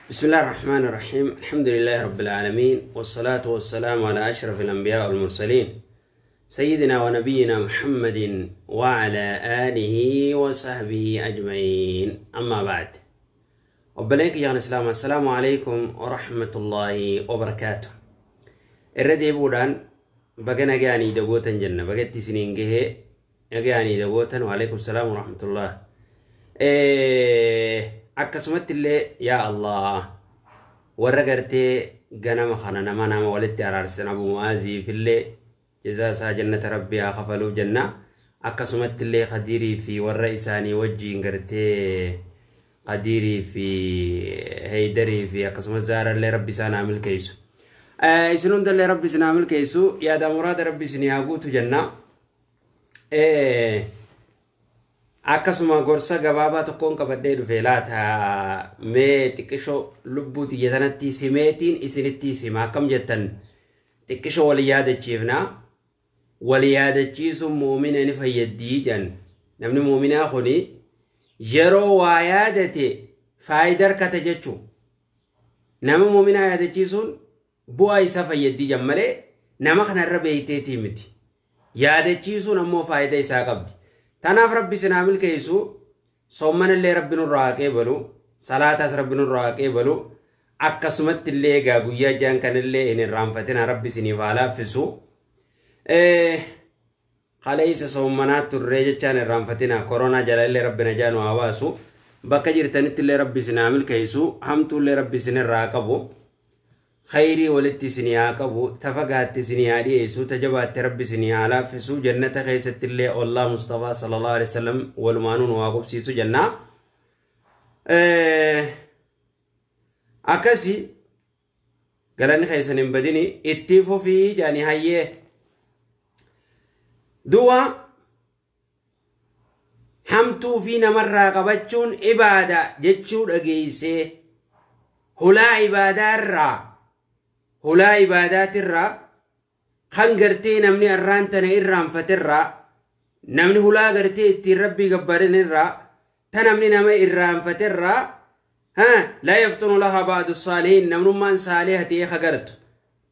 بسم الله الرحمن الرحيم. الحمد لله رب العالمين، والصلاة والسلام على أشرف الأنبياء والمرسلين، سيدنا ونبينا محمد وعلى آله وصحبه أجمعين. أما بعد، وبليك يا الإسلام، السلام عليكم ورحمة الله وبركاته. الردي بودان بقنا جاني دقوتا جنة بقيت سنين جه جاني دقوتا. وعليكم السلام ورحمة الله. إيه akkasumatti illee yaa Allah warra gartee ganama kana nama nama walitti araarsan Abu Mu'aaziif illee jazaa isaa jannata Rabbii haa kafaluuf jenna. Akkasumatti illee Khadiirii fi warra isaanii wajjiin gartee Khadiirii fi Heydarii fi akkasumas Zaarallee Rabbi isaan haa milkeessu. Isin hundallee Rabbi isin haa milkeessu, yaada muraada Rabbi isin haa guutu jenna. Akkasuma gorsa gabaabaa tokkoon qabadhee dhufe laata mee xiqqishoo lubbuu xiyya tanatti simeetiin isinitti sima akkam jettan xiqqishoo wal yaadachiifna. Wal yaadachiisuun muumina ni fayyaddi jedhan. Namni muuminaa kuni yeroo waa yaadate faayidaa harkata jechuu. Nama muuminaa yaadachiisuun bu'aa isaa fayyaddi jedhan malee nama kanarra beeyteetii miti. Yaadachiisuun ammoo faayidaa isaa qabdi. Tanaaf Rabbi isin haa milkeessu, soommanallee Rabbi nurraa haa qeebalu, salaataas Rabbi nurraa haa qeebalu, akkasumatti illee egaa guyyaa jaan kanallee hin irraanfatina, Rabbi isiniif haa laaffisu. Kaleessa soommanaa turree jechaan irraanfatina, koronaa jalallee Rabbi najaa nu haa baasu, bakka jirtanitti illee Rabbi isin haa milkeessu, hamtuullee Rabbi isin irraa haa qabu. Khayrii walitti isinii haa qabu, tafagaatte isinii haa dhiyeessu, tajabaatte Rabbi isinii haa laaffisu, jannata keessatti illee ollaa Mustafaa sallallahu alaihi wasallam walumaanuu nu haa qubsiisu jenna. Akkasi galanni keessan hin badini itti fufii jaanii hayyee. Du'a hamtuu fi namarraa qabachuun ibaada jechuu dhageessee hulaa ibaadaarraa hulaa ibaadaatirraa kan gartee namni arraan tana irraanfaterraa namni hulaa gartee ittiin Rabbii gabbarinirraa ta namni nama irraanfaterraa laa yaftunu laha ba'du saalihiin namnummaan saaliha ta'ee kagartu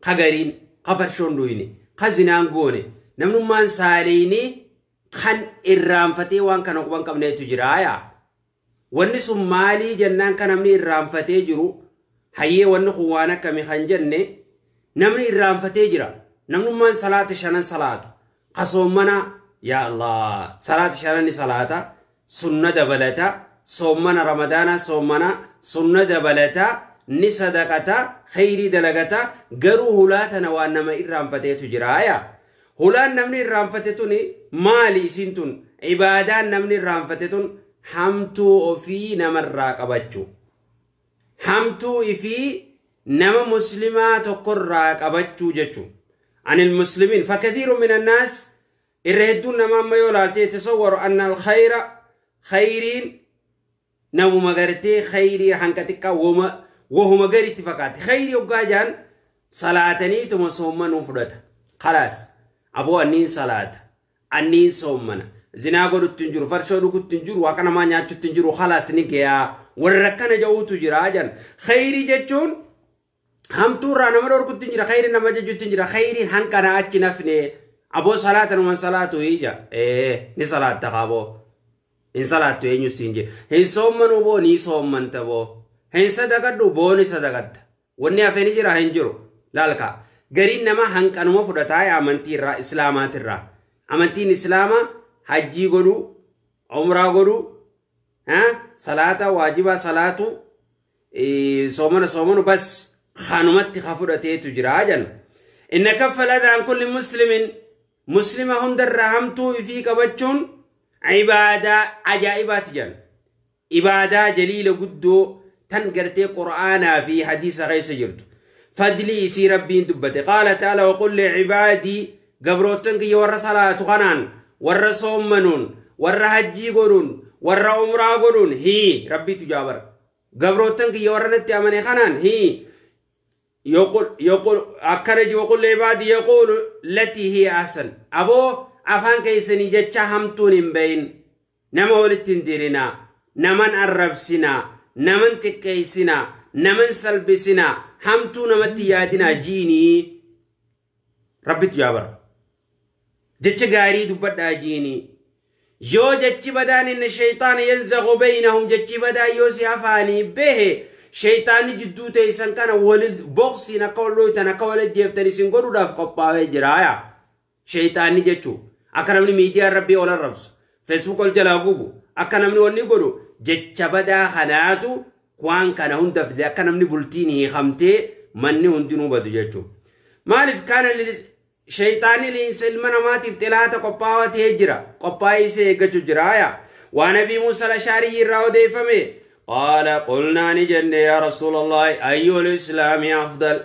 kagariin kafarshoon dhuyne ka zinaan goone namnummaan saalihiini kan irraanfatee waan kana quban qabneetu jira. Wanni sun maalii jennaan kan namni irraanfatee jiru hayyee wanni kun waan akkami kan jenne namni irraanfatee jira. Namnummaan salaata shanan salaatu kasoommana yaa Allah salaata shanan ni salaata sunna dabalata soommana ramadaana soommana sunna dabalata ni sadaqata khayrii dalagata garuu hulaa tana waan nama irraanfateetu jira. Hulaan namni irraanfate tuni maali isiin tun ibaadaan namni irraanfate tun hamtuu ofii namarraa qabachuu. Hamtuu ifii nama muslimaa tokkorraa qabachuu jechuun. Anil muslimiin fakathiiru min annaas irra hedduun nama amma yoo laaltee tasawwaru anna alkhayra khayriin namuma gartee khayrii hanqa xiqqaa wahuma garitti fakkaatti. Khayrii hoggaa jaan salaataniituma soommanuu fudhata. Khalaas aboo anniin salaata anniin soommana zinaa godhutti hin jiru farshoo dhugutti hin jiru waaqa namaa nyaachutti hin jiru khalaas ni gayaa warra akkana ja'uutu jira jan. Khayrii jechuun hamtuurraa nama dhorkutti hin jira, khayrii nama jechuutti hin jira, khayriin hanqana achi nafne aboo salaata numan salaatu ija ni salaatta qaboo hin salaattu eenyu siin je hin soommanuu boo ni soommanta boo hin sadaqadhu boo ni sadaqatta wanni hafe ni jira hin jiru laalka. Gariin nama hanqanuma fudhataa amantii irraa islaamaatirraa amantiin islaamaa hajjii godhuu umraa godhuu salaata waajibaa salaatu soomana soomanu bas kanumatti ka fudhateetu jira jan. Inna kaffa ladaan kulli muslimin muslima hundarraa hamtuu ifii qabachuun ibaadaa ajaa'ibaati jan. Ibaadaa jaliila guddoo tan gartee qur'aanaa fi hadiisa keessa jirtu. Fadlii isii Rabbiin dubbate. Qaala ta'ala waqul licibaadii gabroottan kiyya warra salaatu kanaan warra soommanuun warra hajjii godhuun warra umraa godhuun hii Rabbiitu jaabara. Gabroottan kiyya warra natti amane kanaan hii يقول أكرج وقل لعبادي يقول التي هي أحسن. أبو أفان كيسني جتشا همتون بين نما ولتنديرنا نمن الربسنا نمن تكيسنا naman salphisinaa hamtuu namatti yaadinaa jiinii rabbitu yaabara jecha gaarii dubbadhaa jiinii yoo jechi badaan inna shayxaana yanzagu baynahum jechi badaa yoo si hafaanii behe shayxaanni jidduu teeysan kana walil boqsiin akka wal looytan akka wal ajjeeftan isin godhuudhaaf qophaa'ee jiraaya shayxaanni jechuu akka namni miidiyaa rabbii ol arrabsu feesbuuk ol jalaa gubu akka namni wanni godhu jecha badaa kanaatu waan kana hunda fide akka namni bultiin hiikamtee manni hundinuu badu jechuu maaliif kana shayxaanni leensa ilma namaatiif xilaata qophaa'aa ta'ee jira qophaa'ee isa eeggachuu jiraaya waan Abii Muusaa Al-Ashaarii irraa odeeffame qaala qulnaa ni jenne yaa Rasuulallahi ayyul islaamii afdal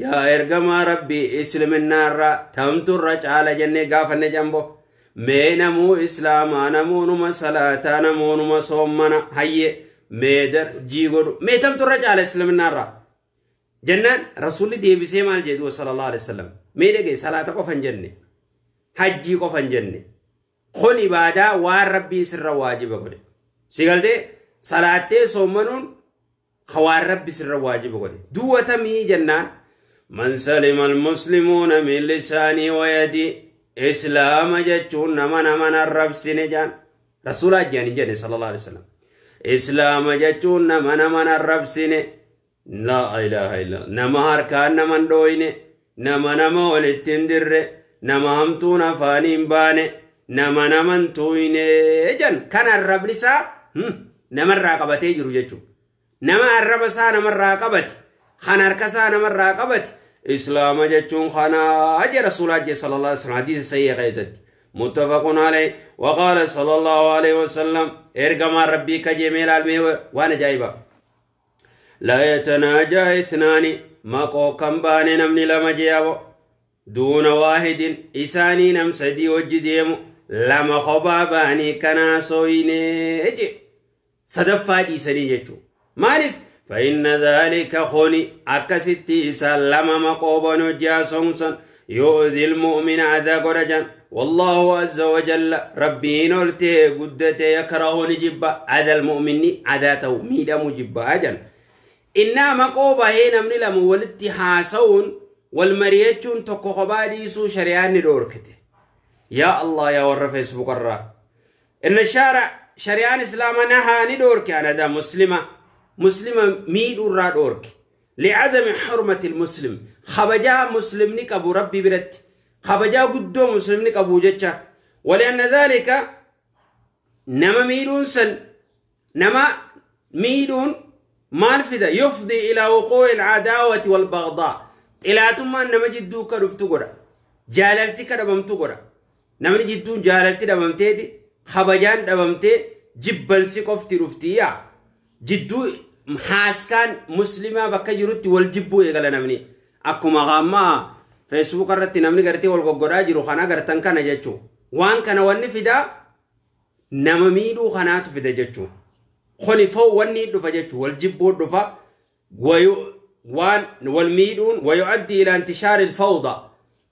yaa ergamaa rabbii islaminaarra tamturra caala jennee gaafanne jambo mee namuu islaamaa namuunuma salaataa namuunuma soommana hayye mee darjii godhu mee tamturra caala islaminaarra jennaan rasuulli deebisee maal jedhu sallallahu alaihi wasallam mee dhagee salaata qofa hin jenne hajjii qofa hin jenne kun ibaadaa waan rabbii sirra waajiba godhe si galtee salaattee soommanuun waan rabbi sirra waajiba godhe duwwatamii jennaan man salima almuslimuuna min lisaanii wa yadii islaama jechuun nama naman arrabsine jaan rasuula ajjaan hin jenne sallallahu alaihi wasallam islaama jechuun nama naman arrabsine laa ilaaha illa nama harkaan naman dhooyne nama nama walitti hin dirre nama hamtuun afaanii hin baane nama naman tuuyne jan kan arrabni isaa namarraa qabatee jiru jechuudha nama arraba isaa namarraa qabate kan harka isaa namarraa qabate islaama jechuun kanaa jee rasuulaa jee sallallahu alaihi wasallam hadiisa sahiha keessatti muttafaqun alayhi wa qaala sallallahu alaihi wasallam ergamaan rabbii kajeemee ilaalmee waan ajaa'ibaa laa yatanaajaa ithnaani maqoo kan baane namni lama jeeyabo duuna waahidin isaanii nam sadii hojji deemu lama kophaa baanii kanaa sooyinee jee sadaffaa dhiisanii jechuu maaliif فإن ذلك خوني أكستي سلم مقوبا وجاسوسا يؤذي المؤمن عذا قرجا والله عز وجل ربي نولته قدته يكره نجب عذا المؤمن عذاته ميدا مجب أجل إنا مقوبا هنا من لم حاسون والمريتشون تقوبا ديسو شريان دوركته يا الله يا ور فيسبوك الرا إن الشارع شريان إسلام نهى ندورك أنا دا مسلمة مسلمة ميد الراد أورك لعدم حرمة المسلم خبجا مسلم نك أبو ربي برت خبجا قدو مسلم نك أبو جتشا ولأن ذلك نما ميدون سن نما ميدون مالفدة يفضي إلى وقوع العداوة والبغضاء إلى ثم نما جدو كرفتو قرا جاللتي كربمتو قرا نما جدو جاللتي دبمتي خبجان دبمتي جبن سقفتي رفتيا jidduu haaskaan muslimaa bakka jirutti wal jibbuu eegala namni akkuma ammaa feesbuuk irratti namni gartee wal goggodhaa jiru kana agartan kana jechuu waan kana wanni fidaa nama miidhuu kanaatu fida jechuu kuni foo wanni dhufa jechuu wal jibbuu dhufa waan wal miidhuun wayu'addii ilaa intishaari ilfawda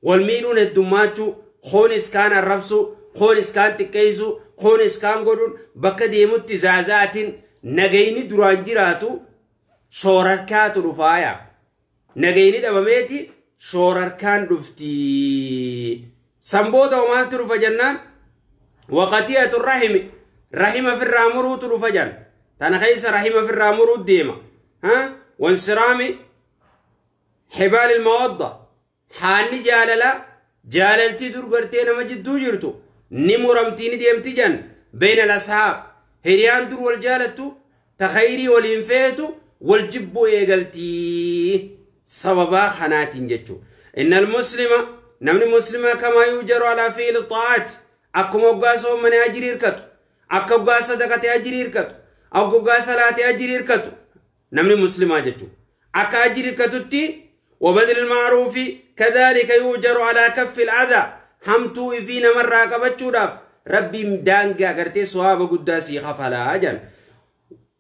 wal miidhuun heddummaachuu kunis kaan arrabsu kunis kaan xiqqeessu kunis kaan godhuun bakka deemutti zaazaatiin nagayni duraan jiraatu shoorarkaatu dhufaaya nagayni dhabameeti shoorarkaan dhufti sanbooda maaltu dhufa jennaan waqatiyatu rahimi rahima firraa muruutu dhufa jan tana keessa rahima firraa muruu deema wansiraami hibaal ilmawadda haanni jaalala jaalaltii dur gartee nama jidduu jirtu ni muramtii ni deemti jan bayna al-ashaab hiriyaan dur wal jaalattu ta khayrii waliin feetu wal jibbuu eegaltii sababaa kanaatiin jechuu inna almuslima namni muslima kamaa yuujaru alaa fi'li xaa'aati akkuma hoggaa soommanee ajirii hirkatu akka hoggaa sadaqatee ajirii hirkatu akka hoggaa salaatee ajirii hirkatu namni muslimaa jechuu akka ajirii hirkatutti وبذل المعروف كذلك يؤجر على كف الأذى همتو إفينا مرة قبتشو ربي دانقا قرتي صواب قداسي خفلا أجل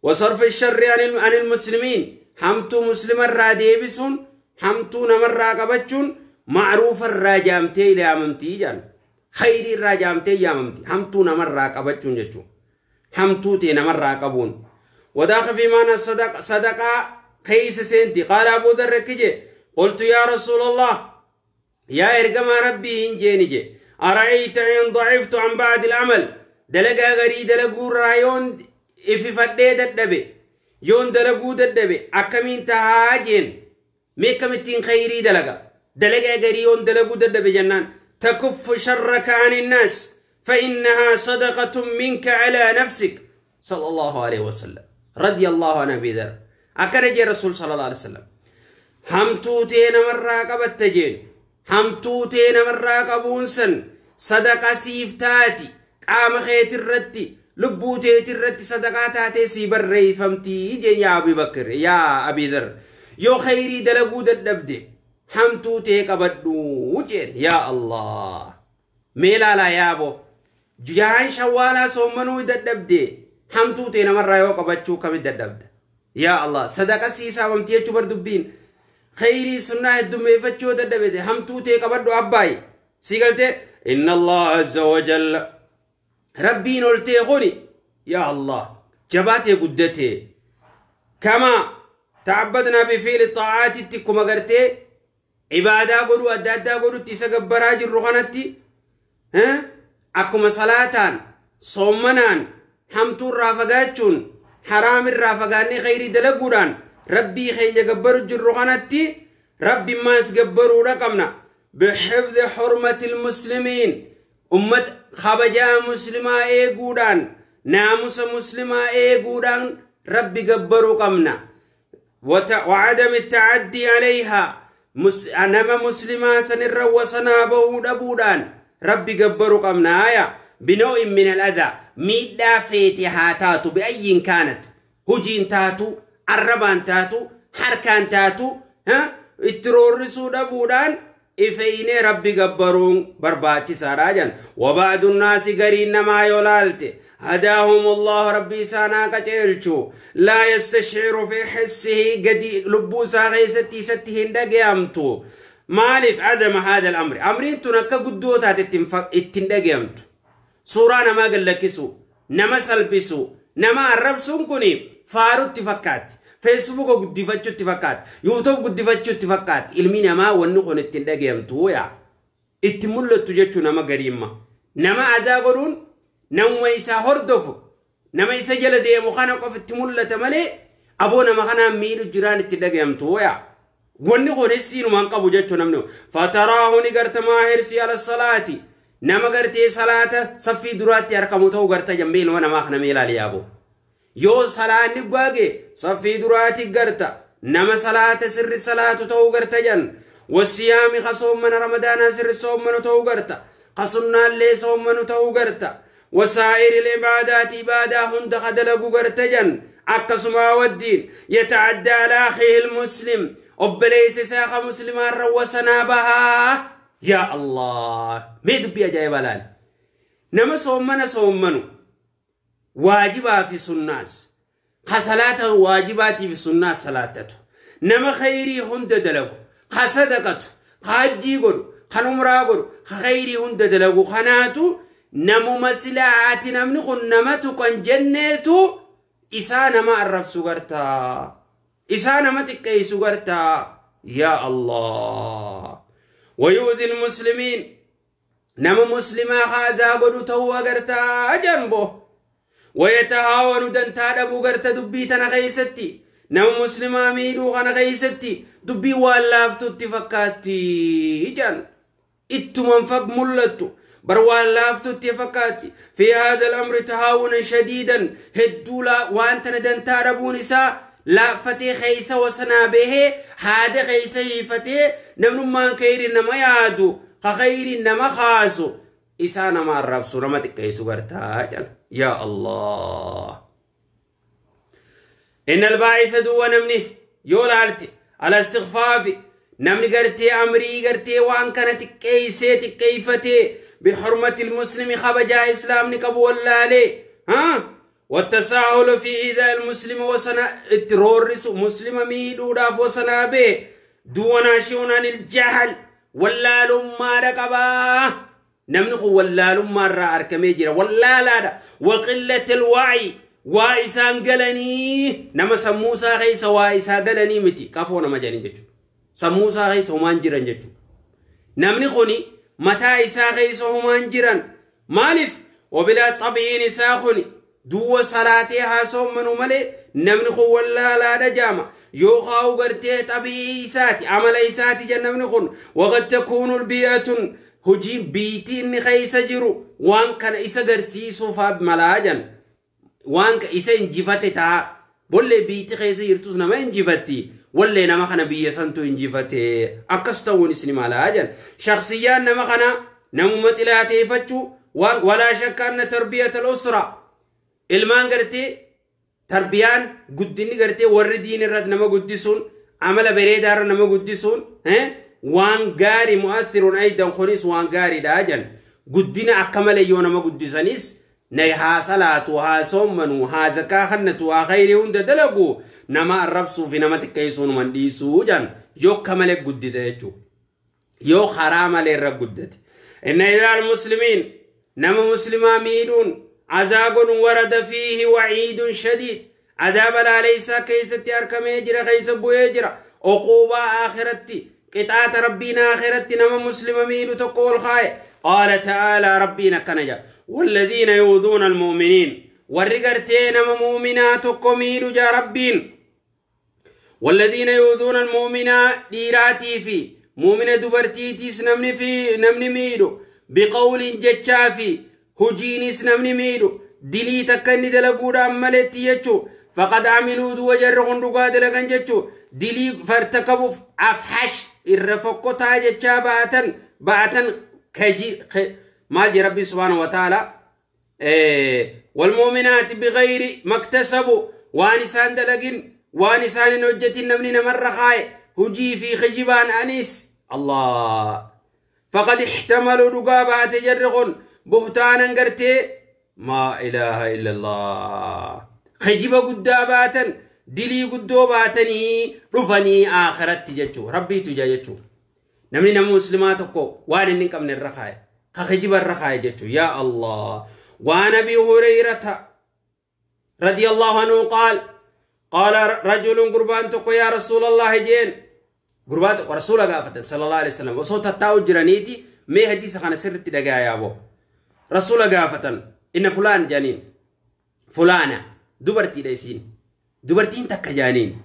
وصرف الشر عن المسلمين همتو مسلم الراديبسون همتو نمر قبتشون معروف الراجامتي لاممتي جان خير الراجامتي ياممتي همتو نمر قبتشون جتشو همتو تي نمر قبون وداخل في معنى صدقة صدقة خيس سنتي. قال أبو ذر كجي قلت يا رسول الله يا إرجما ربي إنجيني أرأيت إن ضعفت عن بعد العمل دلقا غري دلقو رايون إففدي ددبي يون دلقو ددبي أكمين تهاجين ميكمتين خيري دلقا دلقا غري يون دلقو ددبي جنان تكف شرك عن الناس فإنها صدقة منك على نفسك صلى الله عليه وسلم رضي الله عن أبي ذر. أكرج رسول صلى الله عليه وسلم همتوتين مراقبة تجين همتوتين مراقبون سن صدقة سيفتاتي قام خيت الرتي لبوتيت الرتي صدقاتاتي سيبر ريفمتي جين يا أبي بكر يا أبي ذر يو خيري دلقو ددبدي همتوتي قبدو جين يا الله ميلا لا يابو جهان شوالا سومنو ددبدي همتوتين مرة يو قبدشو كم ددبد يا الله صدقة سيسا ومتي چبر دبين خيري سنة الدمي فتشو ددبدي همتوتي قبدو أباي سيقلتي إن الله عز وجل ربي نولتي غني يا الله جباتي قدتي كما تعبدنا بفعل الطاعات تكما قرتي عبادة قدو أدادا قدو تيسا قبراج الرغنتي ها أكما صلاتان صومنان همتو الرافقاتشون حرام الرافقاني خيري دلقودان ربي خين يقبرو الرغنتي ربي ما يسقبرو رقمنا بحفظ حرمة المسلمين أمة خبجا مسلمة إيقودان ناموس مسلمة إيقودان ربي قبرو قمنا وعدم التعدي عليها نما مسلمة سنر وسنابه دبودان ربي قبرو قمنا آية بنوع من الأذى ميدا فيتي هاتاتو بأي كانت هجين تاتو عربان تاتو حركان تاتو ها اترورسو دبودان إفيني ربي قبرون برباتي ساراجا. وبعض الناس قرين ما يولالت هداهم الله ربي سانا قتلتو لا يستشعر في حسه قد لبوسا غيستي ستهن دقيامتو مالف عدم هذا الأمر أمرين تنكا قدوتا اتندقيامتو صورانا ما قال لكسو نما سلبسو نما الربسون كوني فارو اتفقات فيسبوك قدفتشو اتفقات يوتيوب قدفتشو اتفقات ilmi namaa wanni kun ittiin dhagayamtu yaa itti mul'attu jechuun nama gariimma nama azaa godhuun namuma isaa hordofu nama isa jala deemu kana qofa itti mul'ata malee aboo nama kanaan miidhu jiraan itti dhagayamtu yaa wanni kun isiinumaan qabu jechuun namni fataraahu ni garta maahirsi ala salaati nama gartee salaata saffii duraatti argamu ta'uu garta jambee ilma namaa kana meelaali yaaboo yoo salaanni gwaage saffii duraatti garta nama salaata sirri salaatu ta'uu garta jan wasiyaami ka soommana ramadaanaa sirri soommanu ta'uu garta ka sunnaallee soommanu ta'uu garta wasaa'iri libaadaati ibaadaa hunda ka dalagu garta jan akkasumaa waddiin yata'addaa alaa akhiihi lmuslim obboleessa isaa ka muslimaarra wasanaa bahaa yaa Allah mee dubbii ajaa'ibaa laali nama soommana soommanu واجبا في سناس خسلاته واجباتي في سناس صلاتته نما خيري هند دلقو خصدقته خاجي قدو خنمرا قدو خيري هند دلقو خناتو نمو مسلاعاتي نمنخو نمتو كان جنتو إسانا ما الرب سغرتا إسانا ما تكي سغرتا يا الله ويؤذي المسلمين نما مسلما خازا قدو توا غرتا جنبه ويتهاون دنتا دبو غرتا دبي تنا غيستي نم مسلما ميدو غنا غيستي دبي والافتو اتفقاتي جان اتو منفق ملتو بر والافتو اتفقاتي في هذا الامر تهاونا شديدا هدولا وانت دنتا دبو نساء لا فتي خيسة وسنا به هذا خيسة فتي نمن ما خير نما يادو خير نما خاسو إسانا ما الرب سورة ما تكيسو غرتا يا الله إن الباعث دو نمني يولالتي على استغفافي نمني غرتي أمري غرتي وان كانت كيسي تكيفتي بحرمة المسلم خبجا إسلام نكبو واللالي ها والتساهل في إيذاء المسلم وسنا الترورس مسلم ميدو داف وسنا به دون شيون الجهل واللالم ما رقبا نمنخ واللالم مرة أركمي جرا واللالا وقلة الوعي Waa isaan galanii nama sammuu isaa keessa waa isaa galanii miti qafoo nama jedhan jechuudha. Sammuu isaa keessa homaan jiran jechuudha. Namni kuni mataa isaa keessa homaan jiran maaliif wabilaa xabi'iin isaa kuni duwwa salaatee haa soommanu malee namni kun wallaalaadha jaama yookaan gartee xabi'ii isaati amala isaati jedha namni kun waqad takuunu bi'atun hojii biitii inni keessa jiru waan kana isa garsiisuuf malaa jedhan. Waan isa injifate ta'a bollee biitti keessa jirtus nama injifatti wallee nama kana biyya santu injifate akkas ta'uun isin malaa jedhan shakhsiyyaan nama kana namuma xilaateeffachuu waan walaa shakka anna tarbiyata al-usra ilmaan gartee tarbiyaan guddinni gartee warri diin irratti nama guddisuun amala bareedaa irra nama guddisuun waan gaarii mu'athiruun aydan kunis waan gaariidha jedhan guddina akka malee yoo nama guddisanis nay haa salaatu haa soommanu haa zakaa kannatu haa khayrii hunda dalagu nama arrabsuu fi nama xiqqeessuun man dhiisuu jedhan yoo akka malee guddite jechuudha yoo karaa malee irra guddate inna ilaa almuslimiin nama muslimaa miidhuun azaabun warada fiihi waciidun shadiid azaaba laaleysaa keessatti argamee jira keessa bu'ee jira uquubaa aakiratti qixaaxa rabbiin aakiratti nama muslima miidhu tokko ol kaaye qaala ta'aalaa rabbiin akkana jedha والذين يؤذون المؤمنين ورغرتين مؤمنات قميل جا ربين والذين يؤذون المؤمنات ديراتي في مؤمنة دبرتيتي سنمني في نمني ميدو بقول جتشافي هجيني سنمني ميدو دلي تكني دلقودا ملتي يجو فقد عملوا دو وجرغن رقا دلقن جتشو دلي فارتكبوا أفحش الرفقوتا جتشا بعتن بعتن كجي مال ربي سبحانه وتعالى والمؤمنات بغير ما اكتسبوا وانسان دلقن وانسان نجت نمني نمر خاي هجي في خجبان أنيس الله فقد احتملوا رقابة تجرغن بهتانا قرتي ما إله إلا الله خجب قدابات دلي قدوباتني رفني آخرت تججو ربي تججو نمني نمو مسلماتكو وان ننك من الرخاي خجب الرخاء جتو يا الله. وعن أبي هريرة رضي الله عنه قال قال رجل قربان تقو يا رسول الله جين قربان تقو رسول الله صلى الله عليه وسلم وصوت التاو جرانيتي مي حديث خانا سرت دقا يا أبو رسول قافة إن فلان جانين فلانة دبرتي ليسين دبرتين تك جانين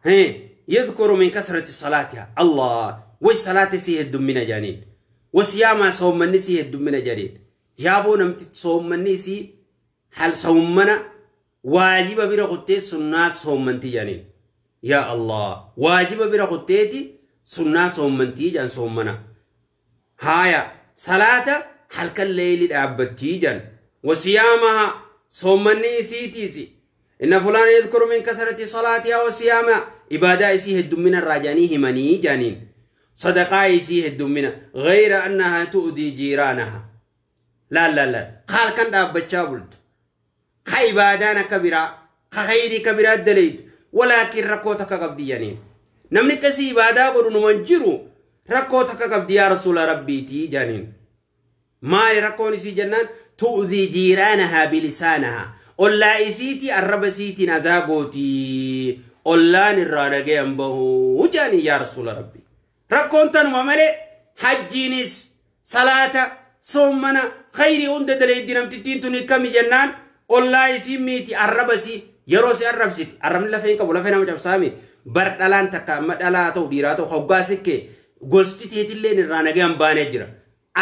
هي يذكر من كثرة صلاتها الله وي صلاة سيه الدمنا جانين وصياما صومني سي الدمنا جرين يابو نمت صومني سي هل صومنا واجب برغتي سنة صومنتي جانين يا الله واجب برغتي سنة صومنتي جان صومنا هايا صلاة هل الليل أبتي جان وصيامها صومني سي تيسي إن فلان يذكر من كثرة صلاتها وصيامها إبادة سي الدمنا الراجاني همني جانين صدقاء سيه الدمنا غير أنها تؤذي جيرانها لا لا لا قال كان دابتشا بلد خيبادانا كبيرة خيري كبيرة دليل ولكن ركوتك قبدي يعني نمني كسي إبادا قدو نمنجرو ركوتك قبدي يا رسول ربي تي جانين ما ركوني سي جنان تؤذي جيرانها بلسانها ولا إسيتي الرب سيتي نذاقوتي ولا نرانا أنبه جاني يا رسول ربي rakkoon tanuma malee hajjiinis salaata soommana khayrii hunda daleeddi namtittiin tun kami jennaan ollaa isii miiti arraba isii yeroo si arrabsiti arrabni lafee hin qabu lafee nama cabsaami bar dhalaan takka amma dhalaa ta'u dhiiraa ta'u hoggaa sikkee gosti teetilleen irraa nagaan baanee jira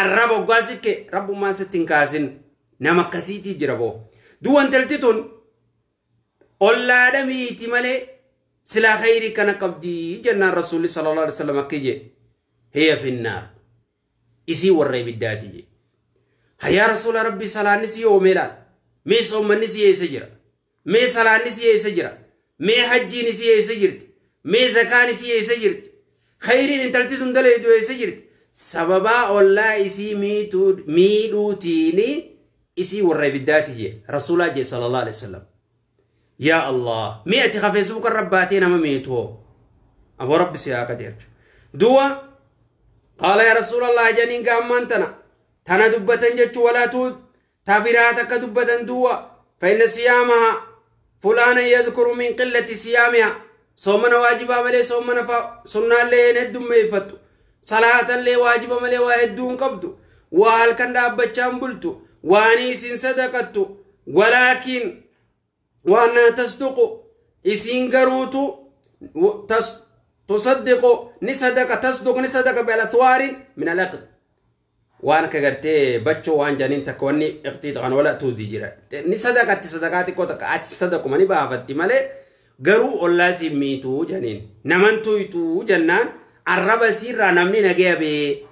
arraba hoggaa sikkee rabbummaan sitti hin kaasin nama akkasiitii jira boo duwwan talti tun ollaadha miiti malee سلا خيري كان قبدي جنة الرسول صلى الله عليه وسلم كيجي هي في النار إسي ورّي بالذاتي هيا رسول ربي صلى نسي وميلان مي صوم نسي يسجر مي صلى نسي يسجر مي حجي نسي يسجرت مي زكاة نسي يسجرت خيرين انت التزم دليدو يسجرت سببا الله إسي ميدوتيني إسي ورّي بالذاتي رسول الله صلى الله عليه وسلم يا الله مئة خفيسوك الرباتين ما ميتو أبو رب سياق ديرج دوا قال يا رسول الله جنين قامنتنا تنا دبتن جتش ولا تود تبراتك دبتن دوا فإن صيامها فلانا يذكر من قلة صيامها صومنا واجبا ملي صومنا سنة اللي ندم ميفتو صلاة اللي واجبا ملي واهدون قبدو وهل كان دابتشان بلتو وانيس صدقتو ولكن وانا تصدق اسين قروتو تصدق نصدق تصدق نصدق بالاثوار من الأقد وانا كغرتي بچو وان جانين تكوني اقتيد غن ولا تودي جرا نصدق تصدقاتي كوتك اتصدق ماني بافتي مالي garuu ollaa siin miituu janiin naman tuytuu jennaan arraba isiirraa namni nagaya bee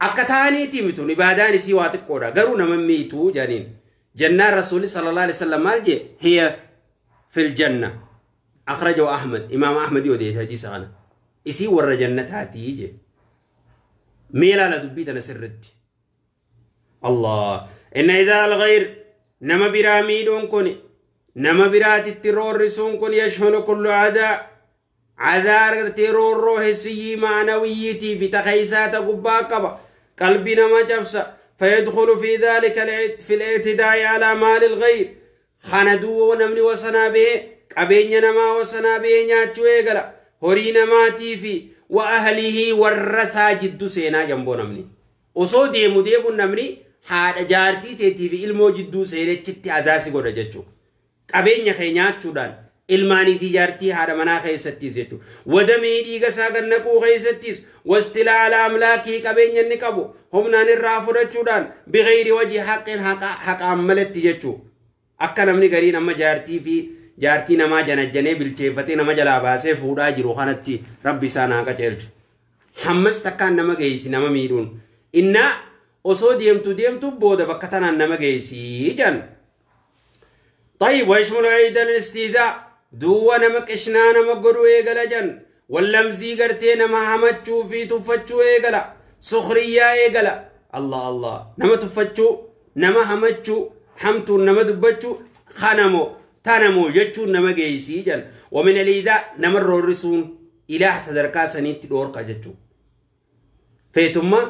akka taaniitii mitun ibaadaan isii waa xiqqoodha garuu naman miituu janiin jennaan rasuulli sallallahu alaihi wasallam maal jee hiya fil janna akhrajahu Ahmad imaam Ahmad odeesse hadiisa kana isii warra jannataatii jee mee ilaala dubbii tana sirritti Allah inna idaa alghayr nama biraa miidhuun kuni نما برات الترور رسون كن يشمل كل عداء عذار ترور روح سي معنويتي في تخيسات قباقبة قلبنا ما جفس فيدخل في ذلك في الاعتداء على مال الغير خندو ونمني وصنا به قبيننا ما وصنا به نياتشو ايغلا هورينا ما تيفي وأهله والرسا جدو سينا جنبو نمني وصو ديمو ديبو نمني حاد جارتي تيتي في ilmoo jidduu seenechitti azaasi godha jechuudha. Qabeenya kee nyaachuudhaan ilmaanii fi jaartii haadha manaa keessattis jechuudha. Wadamee dhiiga isaa gad naquu keessattis wastilaala amlaakii qabeenya inni qabu humnaan irraa fudhachuudhaan bighayri wajhi haqqin haqaan malatti jechuudha. Akka namni gariin amma jaartii fi jaartii namaa janajjanee bilcheeffatee nama jalaa baasee fuudhaa jiru kanatti rabbi isaan haa qajeelchu. Hammas takkaan nama geessi nama miidhuun. Innaa osoo deemtu deemtu booda bakka tanaan nama geessi jedhan. طيب ويشمل أيضا الاستهزاء دو نمك إشنان مقرو إيقلا جن واللمزي قرتين ما همتشو في تفتشو إيقلا سخرية إيقلا الله الله نما تفتشو نما همتشو حمتو نما دبتشو خنمو تنمو جتشو نما جيسي جن ومن الإيذاء نما الرسون إلى تدركا سنين تدورك جتشو فيتما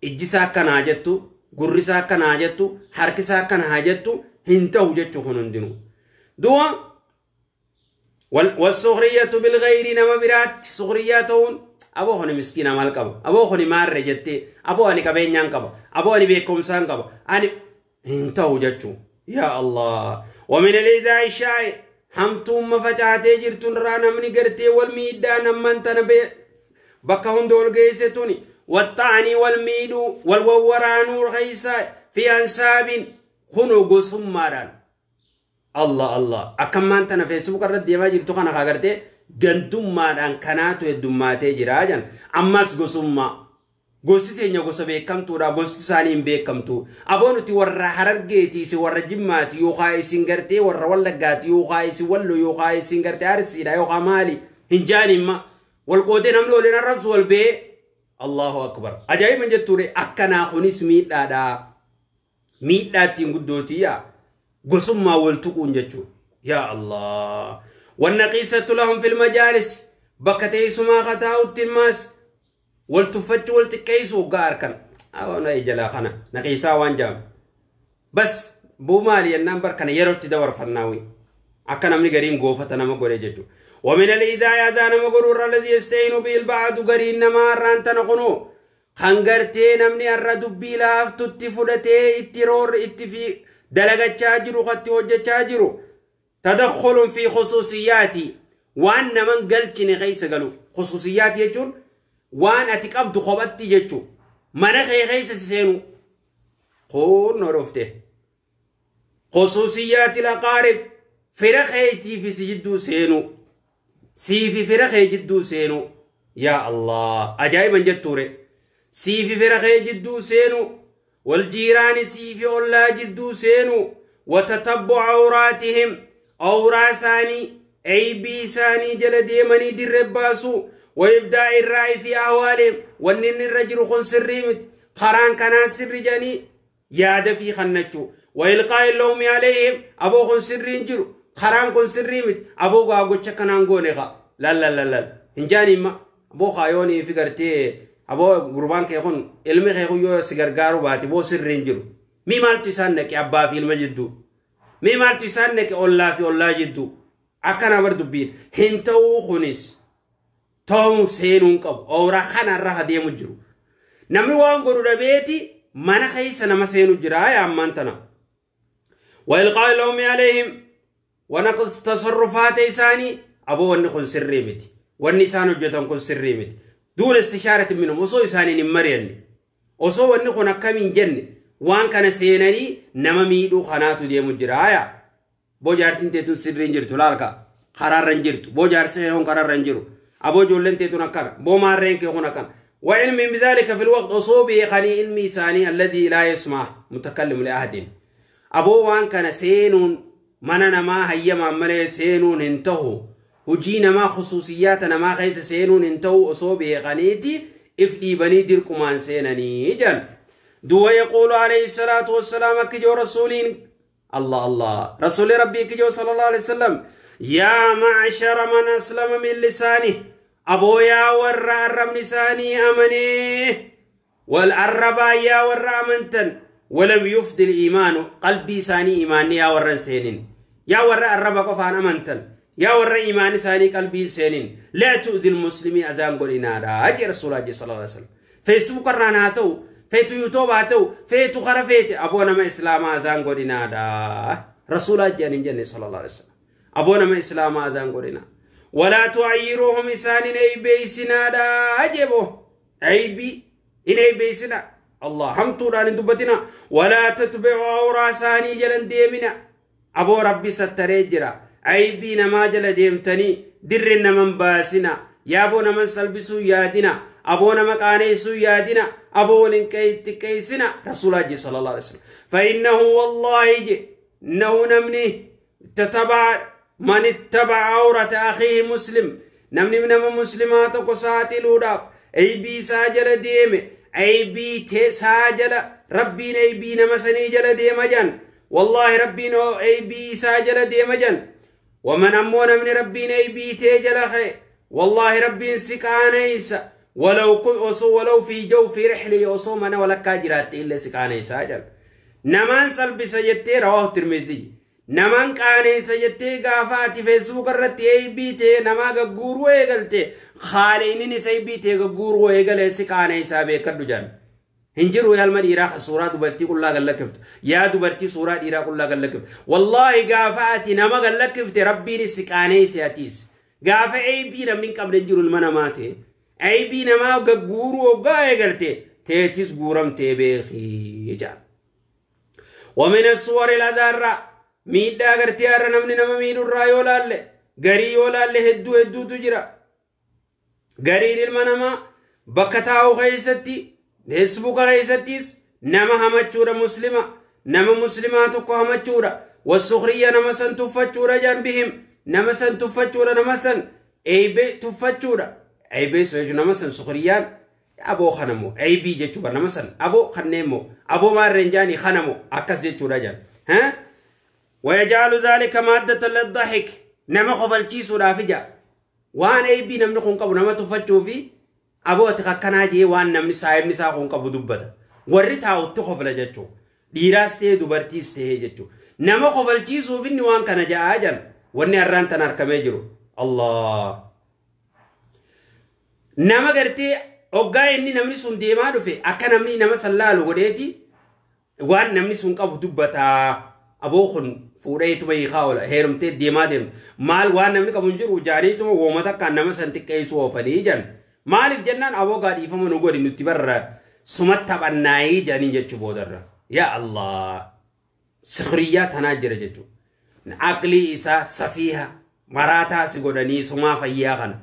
إجسا كان هاجتو قرسا كان هاجتو حركسا كان هاجتو هنتو جتشو خنندنو دوا والسخرية بالغير نما برات سخرياتون أبو خني مسكين مال قبا أبو خني مار جتي أبو أني كبينيان قبا أبو أني بيكم سان قبا أني هنتو جتشو يا الله ومن الإيذاء الشائع همتم مفتاتي جرتون رانا مني قرتي والميدان من تنبي بكهم دول جيستوني والطعني والميدو والوورانو رخيصة في أنساب خنو قسم الله الله أكمل أنت فيسبوك الرد يا ماجد تخنا خاقرتي جندم ماران كناتو الدماتي جراجان أماس قسم gosti teenya gosa beekamtuudha gosti isaanii hin beekamtu aboo nuti warra harargeeti isin warra jimmaati yookaan isin gartee warra wallaggaati yookaan isin wallo yookaan isin gartee arsiidha yookaan maali hin jaanimma wal qoodee namni waliin arrabsu wal bee Allahu akbar ajaa'iba jettuure akkanaa kunis miidhaadha miidhaa ittiin guddootii yaa gosummaa wal tuquun jechuudha yaa Allah wannaqiisatu lahum fil majaalis bakka teessumaa kataa'utti maas والتفتش والتكيس وقار كان أو أنا إجلا خنا نقيسا وانجام بس بو مالي النمبر كان يروت دور فناوي أكن أمني قرين قوفة أنا ما قري جدو ومن الإيذاء أذان مغرور الذي يستعين به البعض قرين ما رانت نقنو خنقرتين أمني الردب بلاف تتفلتي اترور اتفي دلقة تاجرو خطي وجه تاجرو تدخل في خصوصياتي وأن من قلتني غيس قالوا خصوصياتي يجون waan ati qabdu kophatti jechuun mana kee keessa si seenu kun horofte khusuusiyyaati laqaarib fira keetii fi si jidduu seenu siifi fira kee jidduu seenu yaa Allah ajaa'iban jettuure siifi fira kee jidduu seenu waljiiraani siifi ollaa jidduu seenu watatabbu awraatihim awraa isaanii eybii isaanii jala deemanii dirree baasuu ويبدأ الرأي في أهوالهم ونن الرجل خن سريمت قران كان سر جاني ياد في خنتشو وإلقاء اللوم عليهم أبو خن سرين جرو قران خن سريمت أبو غاغوتش كان غونيغا لا لا لا لا إنجاني ما أبو خايوني فكرتي أبو قربان كيخون علمي خيخو يو سيغرغارو باتي بو سرين جرو مي مالتي سانك أبا في المجدو Mee maaltu isaan naqe ollaa fi ollaa jidduu akkana bar dubbiin hin ta'uu kunis ta'uu seenuu hin qabu ooraa kanarra adeemu jiru. Namni waan godhu dhabeeti mana keessa nama seenu jira yaa ammaan tana. وإلقاء اللوم عليهم ونقض تصرفات إساني أبو wanni kun sirrii miti wanni isaan hojjetan kun sirrii miti دون استشارة منهم osoo isaaniin hin mari'anne osoo wanni kun akkamiin jenne waan kana seenanii nama miidhuu kanaatu deemu jira aya boo jaartiin teetun sirrii hin jirtu laalka karaarra hin jirtu boo jaarsi kun karaarra hin jiru aboo ijoolleen teetun akkana boo maarreen kee kun akkana وعلم بذلك في الوقت أصوب يقني علمي ثاني الذي لا يسمع متكلم لأحد أبو وان كان سينون من ما هي ما ملي سينون انتهوا هجينا ما خصوصياتنا ما خيس سينون انتهوا أصوب يقنيتي افدي بني ديركمان سينني جل دو يقول عليه الصلاة والسلام كجو رسولين الله الله رسول ربي كجو صلى الله عليه وسلم يا معشر من أسلم من لسانه أبو يا ورا الرب لساني أمني والأربا يا ورا أمنتن ولم يفد الإيمان قلبي ساني إيماني يا ورا سينين يا ورا الرب قفان أمنتن يا ورا إيماني ساني قلبي سينين لا تؤذي المسلمين أذان قولنا راجي رسول الله صلى الله عليه وسلم فيسبوك راناتو فيتو يوتيوب هاتو فيتو خرفيت أبونا ما إسلام أذان قولنا رسول الله جل صلى الله عليه وسلم أبونا ما إسلام أذان قولنا ولا تعيروهم إسان إيبيسنا دا أجبه عيبي إن إيبيسنا الله همتو ران دبتنا ولا تتبعوا أوراساني جلن ديمنا أبو ربي ستريجرا عيبي نما جل ديمتني درنا من باسنا يا أبو نمن سلبسو يادنا أبو نمكانيسو يادنا أبو لنكيت كيسنا رسول الله صلى الله عليه وسلم فإنه والله إنه نمني تتبع من اتبع عورة أخيه مسلم نمني من مسلمات قساتي لوداف أي بي ساجل ديمي أي بي تي ساجل ربي أي بي نمسني جل ديم جن والله ربي نو أي بي ساجل ديم جن ومن أمون من ربي أي بي تي جل خي والله ربي سكانيس ولو ولو في جو في رحلي أصوم أنا ولا كاجرات إلا سكانيس أجل نمان سلبي سجتي رواه الترمذي نمان قانيسا jettee gaafa ati feesbuuk irratti aybii ta'e namaa gagguuruu eegalte haala inni aybii ta'e gagguuruu eegale si qaaneessaa beekadhu jaan. Hin jiru yaalma dhiiraa suuraa dubartii qullaa gallakkiftu yaa dubartii suuraa dhiiraa qullaa gallakkiftu wallaahi gaafa ati nama gallakkifte rabbiin si qaaneesse atiis gaafa aybii namni hin qabne hin jiru ilma namaa ta'e aybii namaa gagguuruu hoggaa eegalte teetis guuramtee beekii jaan. ومن الصور الأذارة miidhaa gartee har'a namni nama miidhurraa yoo laalle garii yoo laalle hedduu hedduutu jira. Gariin ilma namaa bakka taa'u keessatti feesbuuka keessattis nama hamachuudha muslima nama muslimaa tokko hamachuudha wasukriya nama san tuffachuudha jaan bihim nama san tuffachuudha nama san eebee tuffachuudha eebee jechuun nama san sukriyaan aboo kanamoo eebii jechuudha nama san aboo kanneemmoo aboo maarreen jaanii kanamoo akkas jechuudha jaan. ويجعل ذلك مادة للضحك نما خفلتي سودا فيجا وان اي بي نمن خون قبو نما تفتشو في ابو اتككنا جي وان نمني صاحب نسا خون قبو دبتا وري تاو تخفل جچو ديراس تي دبرتيس تي جچو نما خفلتي سو في وان كان جا اجل وني اران تنار كمجرو الله نما غرتي اوغا اني نمني سون ديما دفه اكا نمني نما سلالو غديتي وان نمني سون قبو دبتا أبو خن فوريتما يخاولا هيرمتي ديما ديم مال وان نمني قبو نجرو جاريتما ومتا كان نما سنتك كيسو وفليجان مالف جنان أبو قاد إفما نقول نتبر سمت بناي جانين جتشو بودر يا الله سخريات هناجر جتشو عقلي إسا سفيها مراتا سيقودني سما فيا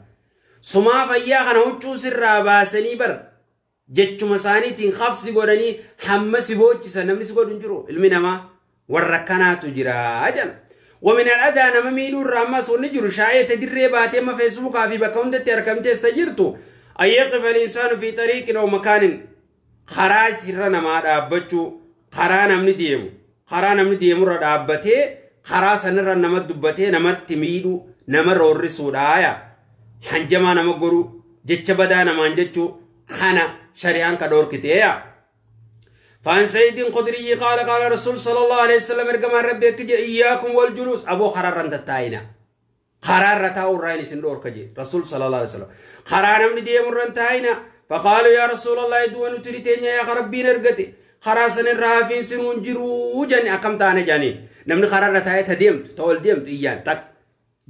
سما فيا غنا وچو سر باسني بر جتشو مساني تنخاف سيقودني حمس بوچ سنمني سيقودن جرو المنما والركنات جرا أجل ومن الأذى نما ميلو الرماس ونجر شاية تدري باتي ما فيسبوك في بكونت تركمت استجرتو أن يقف الإنسان في طريق أو مكان خراج سرنا ما دابتشو خرانا من ديمو خرانا من ديمو ردابتي خراس نرى نما دبتي نما تميلو نما رورسو دايا حنجما نما غرو جتش بدا نما انجتشو خانا شريان كدور كتيا فعن سيد قدري قال قال رسول صلى الله عليه وسلم ارجم ربك إياكم والجلوس أبو خرار تتاينا خرار تاو راين سندور كجي رسول صلى الله عليه وسلم خرار من دي مرن تاينا فقالوا يا رسول الله دون تريتين يا ربي نرغتي خراسن الرافين سنون جرو جن أكم تانا جاني نمني خرار تاي تديمت تول ديمت إيان تك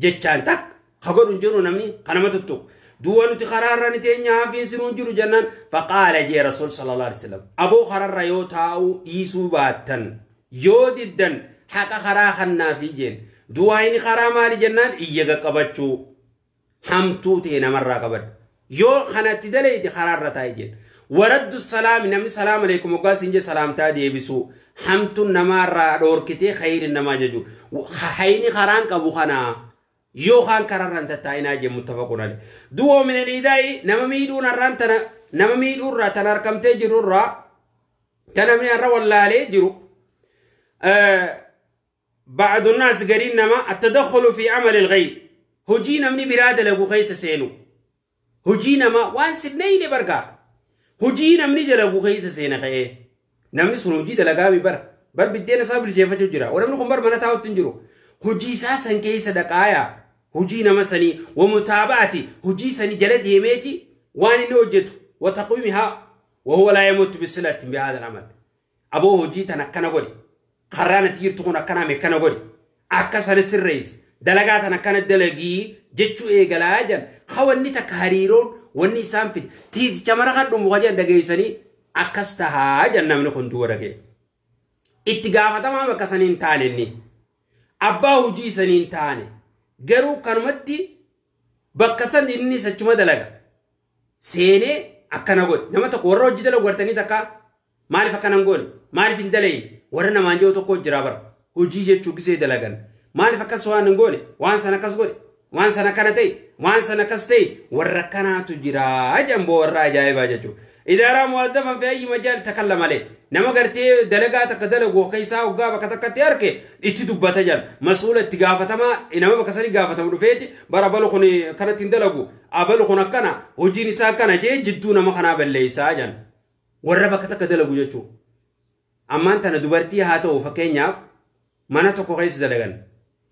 جتشان تك خبر جرو نمني خنمت التوك دون تخرار نتين يافين سنون جرو جنان فقال جي رسول صلى الله عليه وسلم أبو خرار يوتاو إيسو باتن يوددن حق خراخنا في جن دوائن خرا مالي جنان إيجا قبتشو حمتو تينا مرة قبت يو خنات دلي خرار تاي جن ورد السلام نمني سلام عليكم وقاس إنجي سلام تادي بسو حمتو نمارة دوركتي خير نما ججو خيني خران كبو خنا يو خان كررن تتاينا جي متفقون عليه دو من الإداء نما ميدون الرانتنا نما ميدون را تنركمتي جرو را تنمي الرا ولا عليه جرو بعض الناس قرين نما التدخل في عمل الغير هجينا مني برادة لغو خيس سينو هجينا ما وان سنين برقا هجينا مني دلغو خيس سينا خيه نمني سنوجي دلغامي بر بر بدينا صابر جيفة جرا ونمني خمبر منا تاوت تنجرو هجي ساسن كيس دقايا هجي نمسني ومتابعتي هجي سني جلد يميتي وان نوجته وتقويمها وهو لا يموت بصلة بهذا العمل أبوه هجي تنكنا قولي قرانة تير تكون أكنا مكنا قولي أكسر السريس دلقات أنا كانت دلقي جتشو إيجالاجا خواني تكهريرون وني سامفيد تيجي تمرقد مغجان دقيسني أكستها جنة من خندورك اتقافة ما بكسنين تانيني أبا هجي سنين تاني garuu kanumatti bakka san inni sachuma dalaga seenee akkana godhe nama tokko warra hojii dalagu gartanii takka maaliif akkana hin goone maaliif hin dalayin warra namaan jiru tokko jira bara hojii jechuu gisee dalagan maaliif akkas waan hin goone waan sana akkas godhe waan sana akkana ta'e waan sana akkas ta'e warra akkanaatu jira jamboo warra ajaa'ibaa jechuudha. إدارة موظفا في أي مجال تكلم عليه نما قرتي دلقات دلق وكيسا وقابة كتكتي أركي اتدبت جل مسؤولة تقافة ما إنما بكسري قافة مدفيتي برا بلغني كانت دلقو أبلغنا كنا وجيني ساكنا جي جدونا ما خنا بالليسا جن وربا كتك دلقو جتو أما أنت ندبرتي هاتو فكينيا ما نتوكو غيس دلقن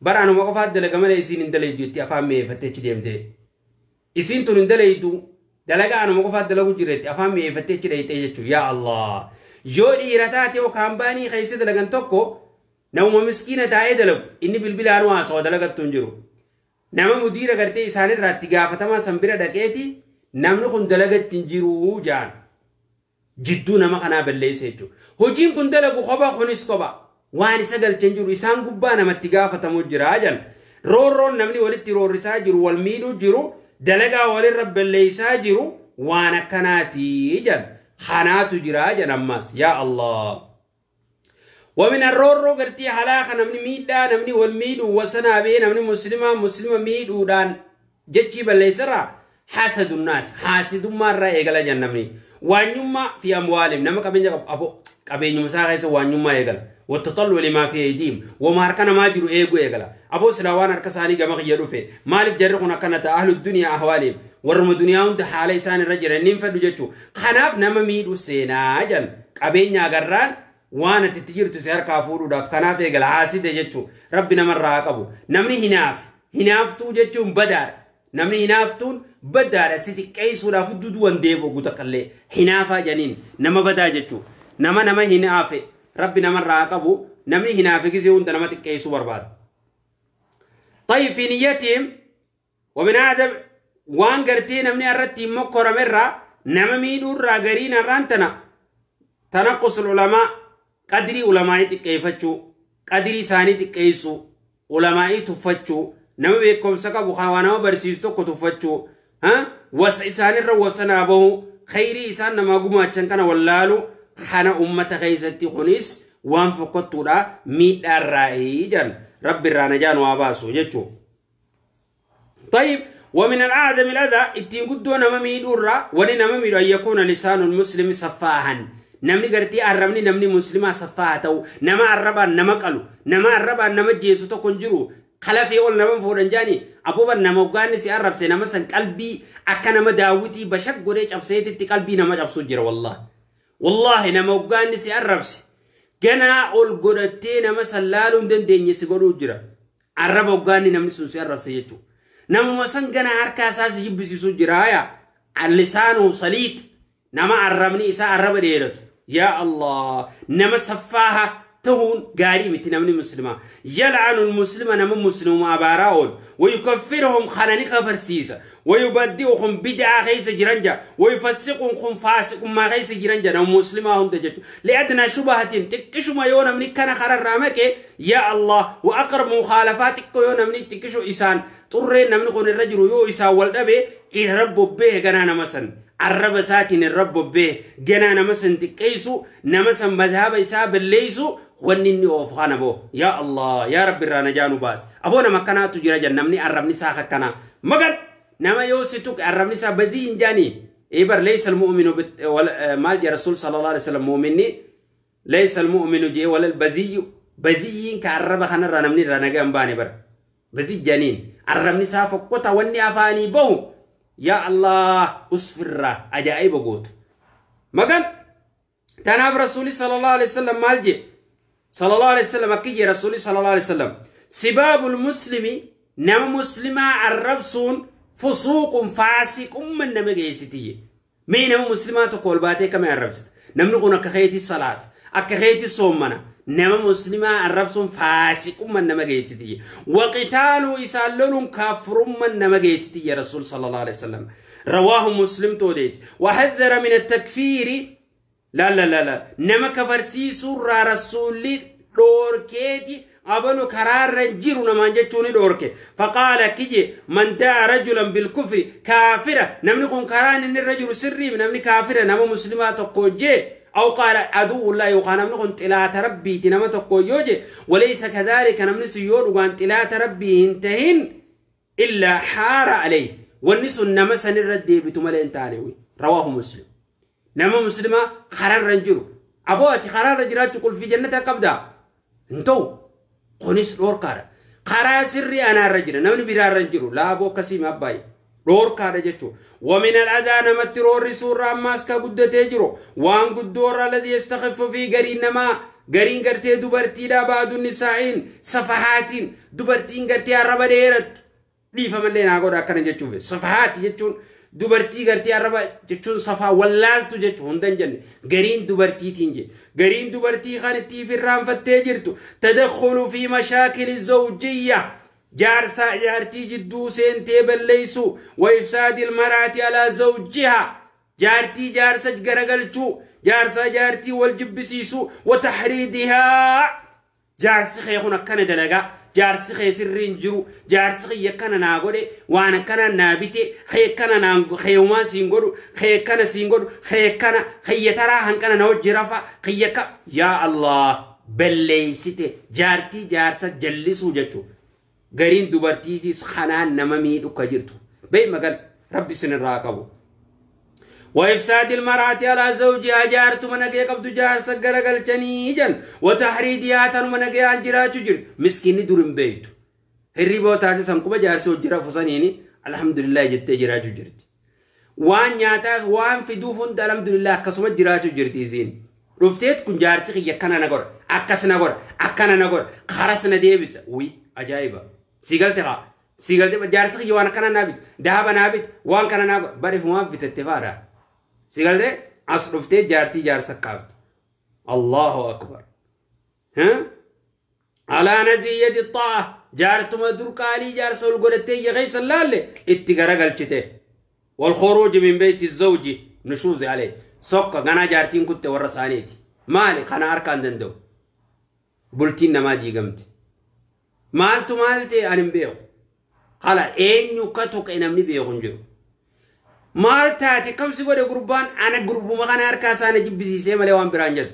برا أنا وقفات دلقة ما ليسين دلقو جتي أفهمي فتتش ديمتي إسين تون دلقو دلقا أنا مقفات دلقو جريت أفهم ميفتي جريت يجتو يا الله جو إيرتاتي وكامباني خيسي دلقان توكو نوم مسكينة تاي دلق إني بالبلا أنواع سوا دلقة تنجرو نما مديرة قرتي إساني راتي قافتما سنبرة دكيتي نمنكم دلقة تنجرو جان جدو نما خنا بالليسيتو هجين كن دلقو خبا خنس خبا واني سقل تنجرو إسان قبانا متقافة مجرا جان رور نمني ولتي رور رساجرو والميلو جرو دلقا وللرب اللي ساجرو وانا كناتي جن خاناتو جرا جن أماس يا الله ومن الرورو قرتي حلاخة نمني ميدا نمني والميد وسنا بي نمني مسلمة مسلمة ميد ودان جتشي باللي سرا حاسد الناس حاسد ما رأي قال جن نمني وانيما في أموالهم نما كبين أبو كبين مساغيس وانيما يقال والتطلع لما في أيديهم وما هركنا ما جرو إيجو يقال أبو سلوان هركساني جمع يلوفه مالف جرقنا كانت أهل الدنيا أهوالهم ورم الدنيا هم حالي سان الرجل نيم فدو جتشو خناف نما ميدو سينا جن كبين يا وانا تتجير تسير كافور وداف خناف يقال حاسد جتشو ربنا مرة أبو نمني هناف هناف تو جتشو بدار نمني هنافتون بدار سيتي كيس ولا فدو دوان ديبو قتقلي هنافا جنين نما بدا جتشو نما نما هنافه ربنا من راقبو نمني هنا في كيسي وانت نما تكيسو برباد طيب في نيتهم ومن آدم وان قرتي نمني أردتي مكورة مرة نما ميدو راقرين الرانتنا تنقص العلماء قدري علماء تكيفتشو قدري ساني تكيسو علماء تفتشو نما بيكم سكبو خوانا برسيستو كتفتشو ها وسع ساني الروسنا بهو خيري إسان نما قمو أتشنكنا واللالو خنا أمة خيستي خنيس وان فقطورا ميد الرأي رب الرانجان واباسو جتشو طيب ومن الأعظم الأذى اتين قدو نما ميدورا ولي نما ميدو أن يكون لسان المسلم صفاها نمني قرتي أرمني نمني مسلمة صفاها نما عربا نما قلو نما عربا نما جيسو تكون خلافي أول نما فورنجاني أبوبا نما وقاني سي أرب سي نما سن قلبي أكا نما داوتي بشك قريش أبسيتي قلبي نما أبسو جرى والله Wallaahi nama hoggaanni si arrabse ganaa ol godhattee nama sallaaluu hin dandeenye si godhuu jira. Arraba hoggaanni namni sun si arrabse jechuudha. Namuma san ganaa harka isaa si jibbisiisuu jira haya. Allisaanuu saliix nama arrabni isaa arraba dheeratu. Yaa Allah nama saffaaha tahuun gaarii miti namni muslimaa. Yal'anu muslima nama muslimaa abaaraa oolu. Wayukaffiruhum kanani kafarsiisa. Wayubaddi'uhum bid'aa keessa jiran jaa. Wayufassiquhum faasiqummaa keessa jiran jaa nama muslimaa hunda jechuudha. Li'adnaa shubahatin xiqqishuma yoo namni kana kararraa maqe yaa Allah wa aqrab mukhaalafaa xiqqoo yoo namni xiqqishu isaan xurreen namni kun irra jiru yoo isaan wal dhabe irra bobbee ganaa nama san. Arraba isaatiin irra bobbee ganaa nama san xiqqeessu nama san madhaba isaa balleessu wanni inni oofu kana boo yaa Allah yaa Rabbi irraa najaa nu baas. Aboo nama akkanaatu jira jan namni arrabni isaa akkanaa magan nama yoo si tuqe arrabni isaa badii hin jaanii eebar laysa almu'minu maal jee rasuul sallallahu alaihi wasallam mu'minni laysa almu'minu jee walal badiyyu badiyyiin ka arraba kanarraa namni irraa nagaa hin baane bara badii janiin arrabni isaa fokkota wanni afaanii bahu yaa Allah usfirraa ajaa'iba gootu magan tanaaf rasuuli sallallahu alaihi wasallam maal jee sallallahu alaihi wasallam akki jee rasuuli sallallahu alaihi wasallam sibaabul muslimi nama muslimaa arrabsuun fusuuqun faasiqumman nama geessiti mee nama muslimaa tokko ol baatee kamee arrabsita namni kun akka keetii salaata akka keetii soommana nama muslimaa arrabsuun faasiqumman nama geessiti waqitaaluu isaan loluun kaafurumman nama geessiti ya rasuul sallallahu alaihi wasallam rawaahu muslim toodees waxadara min attakfiiri la la la la nama kafarsiisuurraa rasuulli dhoorkeeti abalu karaarra jiru namaan jechuun dhoorke faqaala kije man daa rajulan bilkufri kaafira namni kun karaan inni irra jiru sirriim namni kaafira nama muslimaa tokko jee أو قال عدو الله يقال namni kun xilaata rabbiiti nama tokko yoo je walaysa kadhalika namni sun yoo dhugaan xilaata rabbii hin tahin illaa haara alayhi wanni sun nama sanirra deebitu malee hin taane rawaahu muslim nama muslimaa karaarra hin jiru aboo ati karaarra jiraachuu qulfii jannata qabdaa hin ta'u kunis dhoorkaadha karaa sirrii anaarra jira namni biraarra hin jiru laaboo akkasii abbaayee dhoorkaadha jechuudha ومن الأذى namatti roorrisuurra ammaas ka guddatee jiru waan guddoorra alladhi yastakhiffu fi gariin namaa gariin gartee dubartiidha baadu nisaa'iin safahaatiin dubartiin gartee arraba dheerattu dhiifamallee naa godha akkana jechuuf safahaati jechuun dubartii gartee arraba jechuun safaa wallaaltu jechuun hunda hin jenne gariin dubartiitiin je gariin dubartii kan itti irraanfattee jirtu tadakhulu fi mashaakili zawjiyya jaarsaa jaartii jidduu seentee balleessu wa ifsaadi ilmaraati alaa zawjiha jaartii jaarsa garagalchuu jaarsaa jaartii wal jibbisiisu wa taxriidihaa jaarsi kee kun akkana dalagaa jaarsi kee sirriin jiru jaarsi kiyya akkana naa godhe waan akkana naa bite kee akkana naan keeyumaa siin godhu kee akkana siin godhu kee akkana kiyya taraa hanqana na hojii rafa kiyya ka yaa Allah balleessite jaartii jaarsa jallisuu jechuudha. Gariin dubartiitis kanaan nama miidhu ka jirtu bee magal rabbi isinirraa qabu. وإفساد المرأة على زوجها جارت من أجي قبض جار سجر قلتني جن وتحريدها تن من أجي أنجرا تجر مسكين دورن بيت هربوا تاتي سنكوبا جار سوجرا فصانيني الحمد لله جت جرا تجرت وان ياتا وان في دوفون الحمد لله كسوة جرا تجرتي زين رفتيت كن جارتي يكنا نقول أكس نقول أكنا نقول خرسنا ديبس وي أجايبة سيقلتها سيقلتها جارتي وانا كنا نابت دهب نابت وان كنا نابت بريف ما بتتفارة سيقلت أصرفتي جارتي جار سكافت الله أكبر ها على نزية الطاعة جارتما دركالي جار سول قلتي يغيس اللالي اتقرقل والخروج من بيت الزوج نشوز عليه سوكا غنا جارتين كنت ورسانيتي مالي خنا أركان دندو بلتين ما دي قمت مالتو مالتي أنا بيو قال أين يكتوك إنمني بيو نجرو مالتاتي كم سيقول قربان أنا قربو ما أنا أركاس أنا جيب سي مالي وان برانجت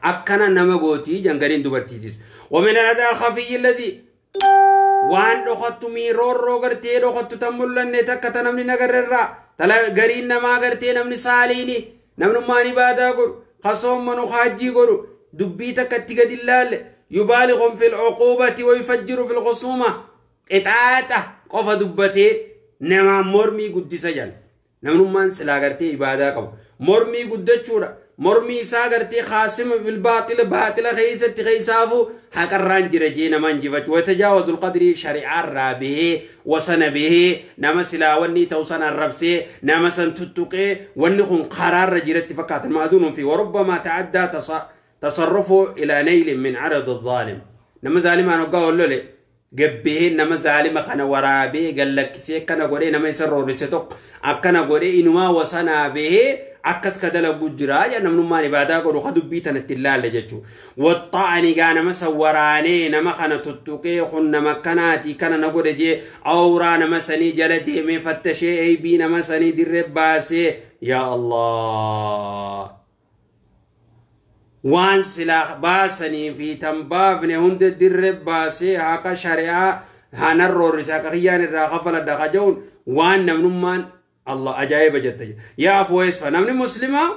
أكنا نمغوتي جنگرين دوبرتيتس ومن الأذى الخفي الذي وان دخلت مي رور روغرتي دخلت تملن تكت نمني نغرر تلا غرين نما غرتي نمني ساليني نمن ماني بادا غور خصوم منو خاجي غور دبي تكت غدلال يبالغ في العقوبة ويفجر في الخصومة قطعته قف دبتي نما مرمي قدس جل نمن مان سلا غرتي عبادة قب مرمي قدچورا Mormii isaa gartee khaasim bilbaaxila baaxila keessatti keessaafu haqarraan jira jee nama injifachuu. Watajaawazul qadrii shari'aarraa bahee wasana bahee nama silaa wanni ta'u san arrabsee nama san tuttuqee wanni kun karaarra jiratti fakkaatan maaduun fi warubbamaa ta'addaa tasarrufu ilaa naylin min carad الظaalim. Nama zaalimaan hoggaa ollole gabbee nama zaalima kana waraabee gallakkisee akkana godhee nama isa roorrise tokko akkana godhee inumaa wasanaa bahee akkas ka dalagu jira jedha namnummaan ibaadaa godhu ka dubbii tanatti hin laalle jechuudha. Waxxa'ani gaa nama san waraanee nama kana tuttuqee kun nama akkanaati kana na godhe jee awraa nama sanii jala deemee fattashee eebii nama sanii dirree baasee yaa Allah. Waan silaa baasanii fi tan baafne hunda dirree baasee haqa shari'aa hanan roorrise haqa kiyyaan irraa kafaladha ka jehuun waan namnummaan Allah ajaa'iba jette. Yaa afweesfa namni muslimaa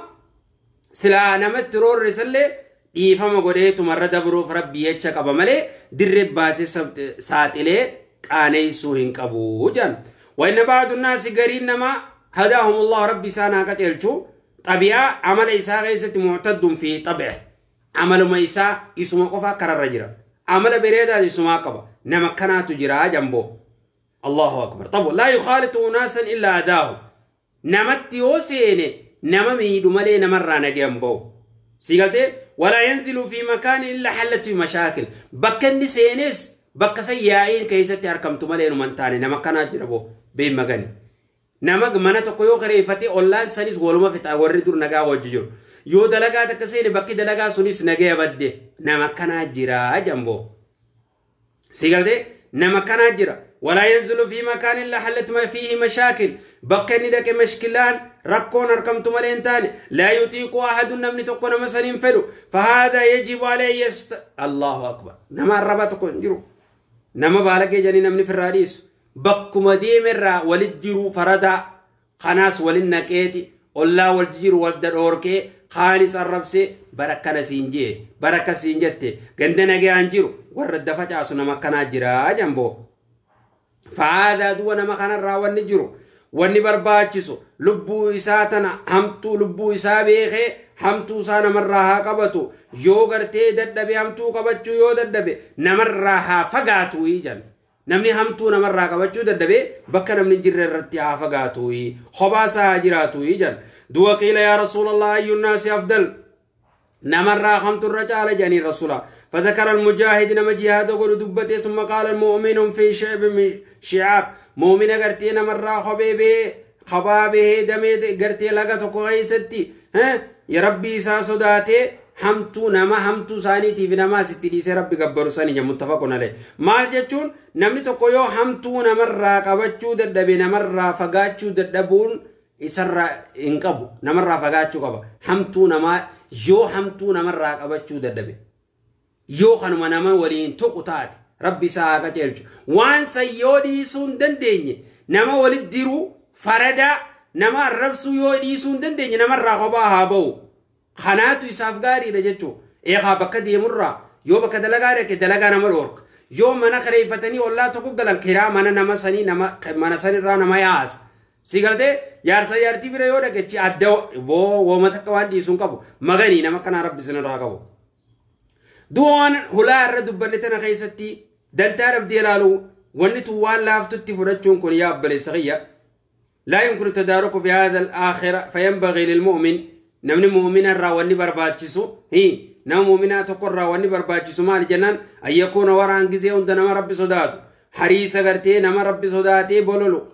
silaa namatti roorrisallee dhiifama godhee tumarra dabruuf rabbi jecha qaba malee dirree baasee saaxilee qaaneessuu hin qabu jedhan. Wa inna ba'du naasi gariin namaa hadaahumullahu rabbi isaan haa qajeelchu xabi'aa amala isaa keessatti mu'taddun fi xabi'e amaluma isaa isuma qofa kararra jira. Amala bareedaa isumaa qaba nama kanaatu jira jamboo. Allahu akbar. Tabu laa yukhaalitu unaasan illaa adaahum. Namatti yoo seene nama miidhu malee namarraa nagayaan bahu. Si galtee walaa yanzilu fi makaanin illaa hallat fi mashaakil. Bakka inni seenes bakka san yaa'iin keessatti argamtu malee numan taane nama kanaa jira boo bee magani. Nama mana tokko yoo kireeffate ollaan sanis waluma fixa warri dur nagaa wajji jiru. Yoo dalagaa takka seene bakki dalagaa sunis nagaya badde nama kanaa jira jamboo. Si galtee nama kanaa jira. ولا ينزل في مكان إلا حلت ما فيه مشاكل. بكني لك مشكلان ركون ركمت ملين تاني لا يطيق أحد نمني تكون مثلا فلو فهذا يجب عليه الله أكبر. نما الربا تكون جرو نما بالك جاني نمني في الرئيس بكم ديمرا وللجرو فردا خناس وللنكيتي ولا والجرو والدوركي خالص الربسي بركة سينجي بركة سينجتي عندنا جانجرو ورد فجأة نما كان جرا جنبه. فهذا دون ما كان الرا والنجرو والنبرباچسو لبو إساتنا همتو لبو إسابيخي همتو سانا مراها قبتو يو غرتي ددبي همتو قبتشو يو ددبي نمراها فقاتو إيجان نمني همتو نمراها قبتشو ددبي بكا نمني جر الرتيها فقاتو إي خباسا جراتو إيجان دو قيل يا رسول الله أي الناس أفضل نمرا خمت الرجال جاني رسولا فذكر المجاهد نما جهاد قول دبته ثم قال المؤمن في شعب من شعاب مؤمن غرتي نمرا خبيبي خبابه دمي غرتي لغا تو ها يا ربي سا صداته همتو نما همتو ساني تي نما ستي دي ربي غبرو ساني متفق عليه. مال جچون نمني تو كيو همتو نمرا قبچو ددبي نمرا فغاچو ددبون isarraa hin qabu namarraa fagaachuu qaba. Hamtuu namaa yoo hamtuu namarraa qabachuu dadhabe yoo kanuma nama waliin tuqu taate rabbi isaa haa qajeelchu. Waan san yoo dhiisuu hin dandeenye nama walit diruu faradaa nama arrabsuu yoo dhiisuu hin dandeenye namarraa kophaa haa ba'u. Kanaatu isaaf gaariidha jechuudha. Eegaa bakka deemurraa yoo bakka dalagaa dhaqe dalagaa nama dhoorka. Yoo mana kireeffatanii ollaa tokko galan kiraa mana nama sanii nama mana sanirraa nama yaasa. Si galtee jaarsa jaartii bira yoo dhaqechi adda boo wooma takka waan dhiisuun qabu maganii nama kanaa rabbi sinirraa qabu. Du'aan hulaa irra dubbanne tana keessatti dantaa dhabdee ilaalu wanni tun waan laaftutti fudhachuun kun yaa obboleessa kiyya. لا يمكن التدارك في هذا الآخرة فينبغي للمؤمن نمني مؤمنا را وني برباچسو هي نم مؤمنا تقرا وني برباچسو مال جنان أن يكون وران غزي عندنا ربي صداتو حريص غرتي نم ربي صداتي بولولو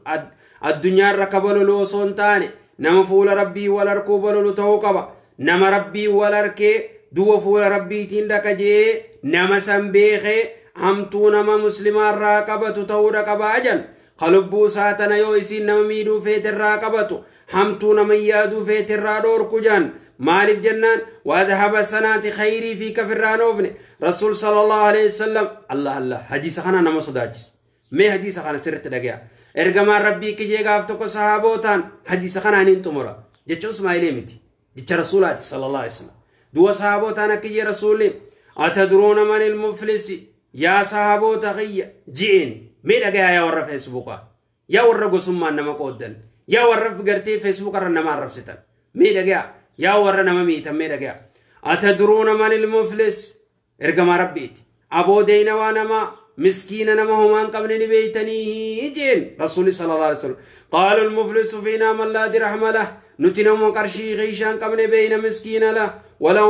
الدنيا ركبولولو سونتاني نم فول ربي ولا ركوبولولو توقبا نم ربي ولا ركي دو فول ربي تندكجي نم سنبيخي همتو نم مسلمان راقبتو تورقبا أجل قلبو ساتنا يو إسين نما ميدو فيت الراقبتو همتو نما يادو فيت الرادور كجان مالف جنان وذهب سنات خيري في كفر رانوفني رسول صلى الله عليه وسلم الله الله حديث خانا نما صداجس مي حديث خانا سرت دقيا ارغما ربي كجي غافتكو صحابوتان حديث خانا نين تمرا جچو اسماعيل متي جچ رسولات صلى الله عليه وسلم دو صحابوتان كجي رسولي اتدرون من المفلس يا صحابوتا غي جين مي دغيا يا ور فيسبوكا يا ور غوسما نما قودن يا ور غرتي فيسبوك رنا ما ربستن مي دغيا Yaa warra nama miitamee dhagaya. Atadruuna manil muflis ergamaa rabbiiti. Aboo deynawaa namaa miskiina nama homaan qabne ni beeytanii jeen rasuuli sallallahu alaihi wasallam. Qaalu almuflisu fiinaa man laa dirhama lah. Nuti nama qarshii keeshaan qabne beeyna miskiina lah. Wala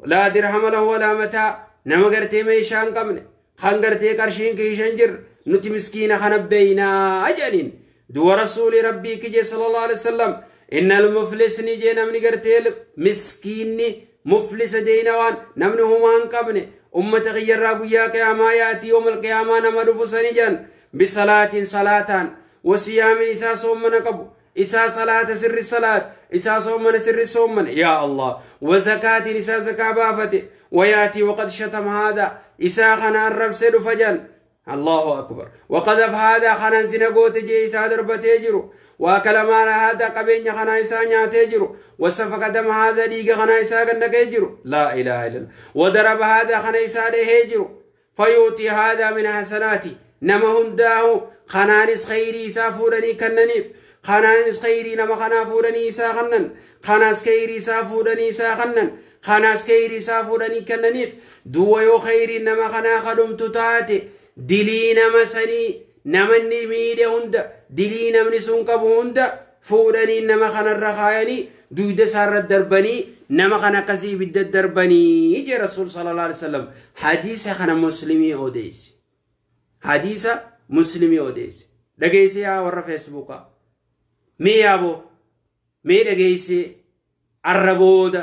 laa dirhama lahu walaa mataa. Nama gartee meeshaan qabne kan gartee qarshiin keeshaan jirre nuti miskiina kana beeynaa jedhaniin. Du'a rasuuli rabbii kije sallallahu alaihi wasallam. Inna almuflisni jee namni gartee miskiinni muflisa deynawaan namni homaan qabne ummata kiyyarraa guyyaa qiyaamaa yaatii yoomal qiyaamaa nama dhufu sani jedhan bisalaatiin salaataan wasiyaamin isaa soommana qabu isaa salaata sirri salaat isaa soommana sirri soommana yaa Allah wazakaatiin isaa zakaa baafate wayaatii waqad shatama haadha isaa kana arrabsee dhufa jedhan. الله أكبر. وقذف هذا خنا زنا قوت جي إسا دربتي جرو. وأكل مال هذا قبين خنا إسا نياتي جرو. وسفك دم هذا ديق خنا إسا قنقي جرو. لا إله إلا الله. وضرب هذا خنا إسا ديه جرو. فيؤتي هذا من حسناتي. نما هنداه خنانس خيري إسا فورني كننيف. خنانس خيري نما خنا فورني إسا خنن. خناس خيري إسا فورني إسا خنن. خناس خيري إسا فورني كننيف. دو يو خيري نما خنا خدمت تاتي. Dilii nama sanii namanni miidhe hunda dilii namni sun qabu hunda fuudhanii nama kanarra kaayanii duyda isaarra darbanii nama kana akkasii ibidda darbanii jee rasuul sallallahu alaihi wasallam. Hadiisa kana muslimii odeesse. Hadiisa muslimii odeesse. Dhageessee yaa warra feesbuukaa. Mee yaaboo mee dhageessee arra booda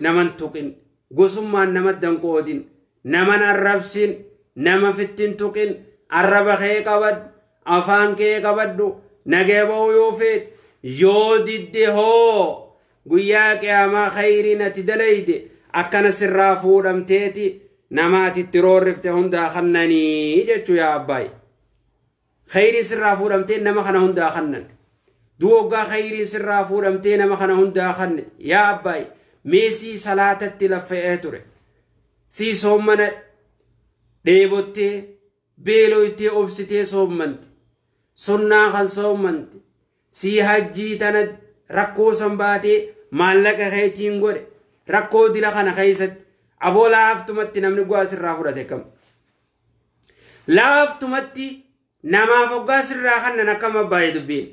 naman tuqin gosummaan nama danqoodin naman arrabsin nama fittin tuqin arraba kee qabadhu afaan kee qabadhu nagee ba'uu yoo feet yoo didde hoo guyyaa qiyaamaa khayriin ati dalayde akkana sirraa fuudhamteeti nama ati itti roorrifte hundaa kannanii jechuu yaa abbaay. Khayriin sirraa fuudhamtee nama kana hundaa kannan. Du'a hoggaa khayriin sirraa fuudhamtee nama kana hundaa kanne yaa abbaay mee sii salaatatti laffa'ee ture sii soommana dheebottee beeloytee obsitee soommante sunnaa kan soommante sii hajjii tana rakkoo san baatee maallaqa keetiin godhe rakkoo dila kana keessatti aboo laaftumatti namni gu'aa sirraa fudhate kam laaftumatti namaaf hoggaa sirraa kannan akkam abbaayee dubbiin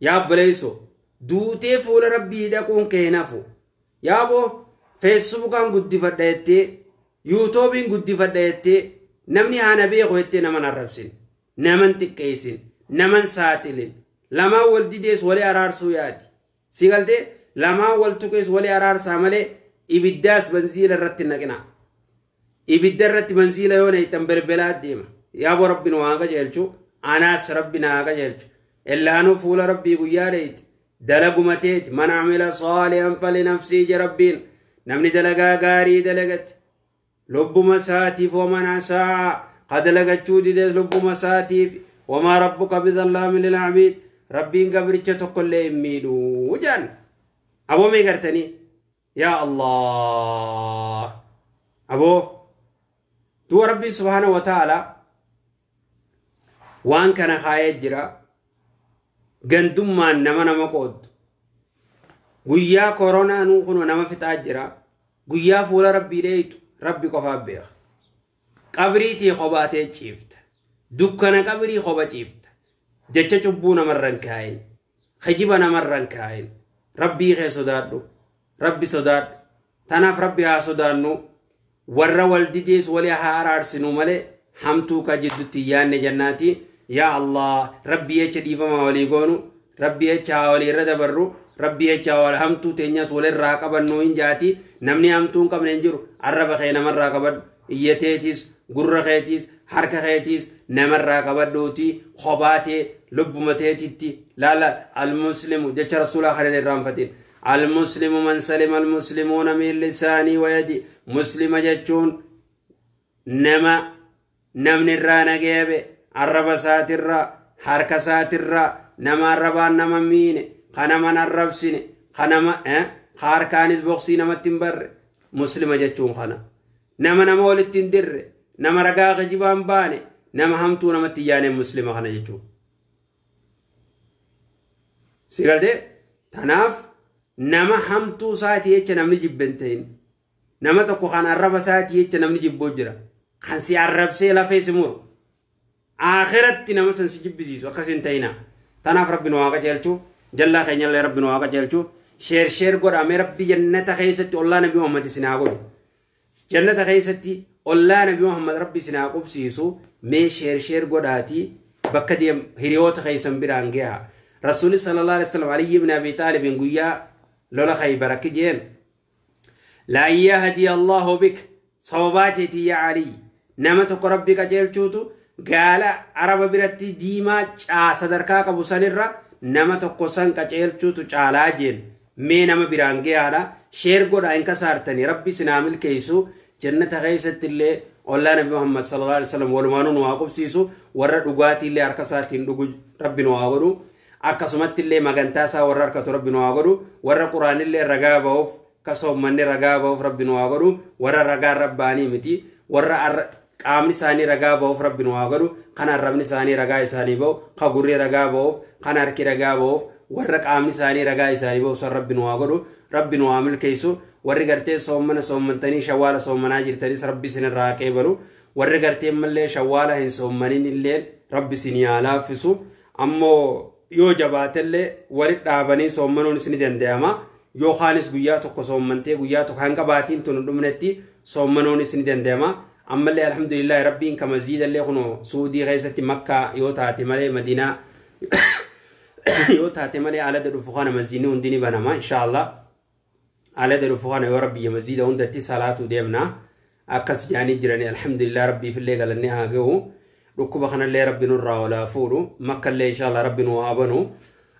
yaa obboleessoo duutee fuula rabbii dhaquun kee nafu yaaboo feesbuukaan guddifadha jettee yuutuubiin guddifadha jettee namni haana beeku jettee naman arrabsin naman xiqqeessin naman saaxilin lamaan wal didees walii araarsuu yaadi si galtee lamaan wal tuqees walii araarsaa malee ibiddaas banziila irratti naqina ibidda irratti banziila yoo naqxan belbelaa deema yaaboo rabbi nu haa qajeelchu anaas rabbi na haa qajeelchu illaanuu fuula rabbii guyyaa dheeyte dalagumateeti man amila saalihan falinafsii je rabbiin namni dalagaa gaarii dalagate lubbuma isaatiif waman asaa ka dalagachuu dides lubbuma isaatiif wamaa rabbuka bidhallaamin lilcabiid rabbiin gabricha tokkollee hin miidhuu jedhan. Aboo mee gartanii yaa Allah aboo du'a rabbiin subhaana wa ta'ala waan kana kaayee jira gandummaan nama nama qooddu guyyaa koronaa nuu kun nama fixaa jira guyyaa fuula rabbii dheeytu rabbi qofaaf beeka. Qabriitii qobaatee ciifta dukkana qabrii qoba ciifta jecha cubbuu namarra hin kaayin kijiba namarra hin kaayin rabbii kee sodaadhu rabbi sodaadhu tanaaf rabbi haa sodaannu warra wal didees walii haa araarsinu malee hamtuu ka jiddutti hin yaanne jannaati. Yaa Allah rabbi jecha dhiifama walii goonu rabbi jecha haa walii irra dabarru rabbi jecha wal hamtuu teenyas walirraa qabannu hin jaati namni hamtuu hin qabne hin jiru arraba kee namarraa qabadhu iyyateetis gurra keetiis harka keetiis namarraa qabadhuuti kophaatee lubbuma teetitti laala almuslimu jecha rasuulaa kana irraanfatin almuslimu man salima almuslimuuna min lisaanii wa yadi muslima jechuun nama namni irraa nageebe arraba isaatirraa harka isaatirraa nama arrabaan nama miine kanaman arrabsine kanama harkaanis boqsii namatti hin barre muslima jechuun kana nama nama walitti hin dirre nama ragaa kijibaan baane nama hamtuu namatti hin yaane muslima kana jechuun. Si galtee tanaaf Nama hamtuu isaatii jecha namni jibbe hin ta'in. Nama tokko kan arraba isaatii jecha namni jibboo jira. Kan si arrabsee lafee si muru. Akhiratti nama san si jibbisiisu akkas hin ta'ina. Tanaaf rabbi nu haa qajeelchu. Jallaa keenyallee rabbi nu haa qajeelchu. Sheer sheer godhamee rabbi jannata keessatti ollaa Nabi Muhammad isin haa godhu. Jannata keessatti ollaa Nabi Muhammad rabbi isin haa qubsiisu. Mee sheer sheer godhaatii bakka deem hiriyoota keessan biraan gaha. Rasuulli sallallahu alaihi wasallam Ali ibn Abi Taalib guyyaa lola Khaybar akka jeen laa yahdi Allahu bik sababaateeti yaa Ali nama tokko rabbi qajeelchuutu gaala araba biratti diimaa sadarkaa qabu sanirra nama tokko san qajeelchuutu caalaa jeen mee nama biraan gahaadha. Sheer godhaa hin kasaartanii rabbi isin haa milkeessu. Jannata keessatti illee ollaa Nabi Muhammad sallallahu alaihi wasallam walumaanuu nu haa qubsiisu. Warra dhugaatii illee harka isaatiin dhugu rabbi nu haa godhu. Akkasumatti illee magantaa isaa warra harkatu rabbi nu haa godhu. Warra quraanillee ragaa ba'uuf kasoommanni ragaa ba'uuf rabbi nu haa godhu. Warra ragaan rabbaanii miti. Warra qaamni isaanii ragaa ba'uuf rabbi nu haa godhu. Kan arrabni isaanii ragaa isaanii ba'u, kan gurri ragaa ba'uuf, kan harki ragaa ba'uuf, warra qaamni isaanii ragaa isaanii ba'u san rabbi nu haa godhu. Rabbi nu haa milkeessu. Warri gartee soommana soommantanii shawwaala soommanaa jirtanis rabbi isinirraa haa qeebalu. Warri gartee mallee shawwaala hin soommanin illee rabbi isinii haa laaffisu. Ammoo yoo jabaatellee walitti dhaabanii soommanuunis ni danda'ama. Yookaanis guyyaa tokko soommantee guyyaa tokko hanga baatiin tun hin dhumnetti soommanuunis ni danda'ama. Ammallee alhamdulillahi rabbiin ka masjiidallee kunoo Suudii keessatti Makkaa yoo taate malee Madiinaa yoo taate malee alada dhufu kana masjiidni hundi ni banama inshaallah. Alada dhufu kana yoo rabbi masjiida hundatti salaatu deemna. Akkas jaanii jiranii alhamdulillah rabbiifillee galannee haa gahu. Dhukkuba kanallee rabbi nurraa olaa fuudhu. Makkallee inshaallah rabbi nu haa banu.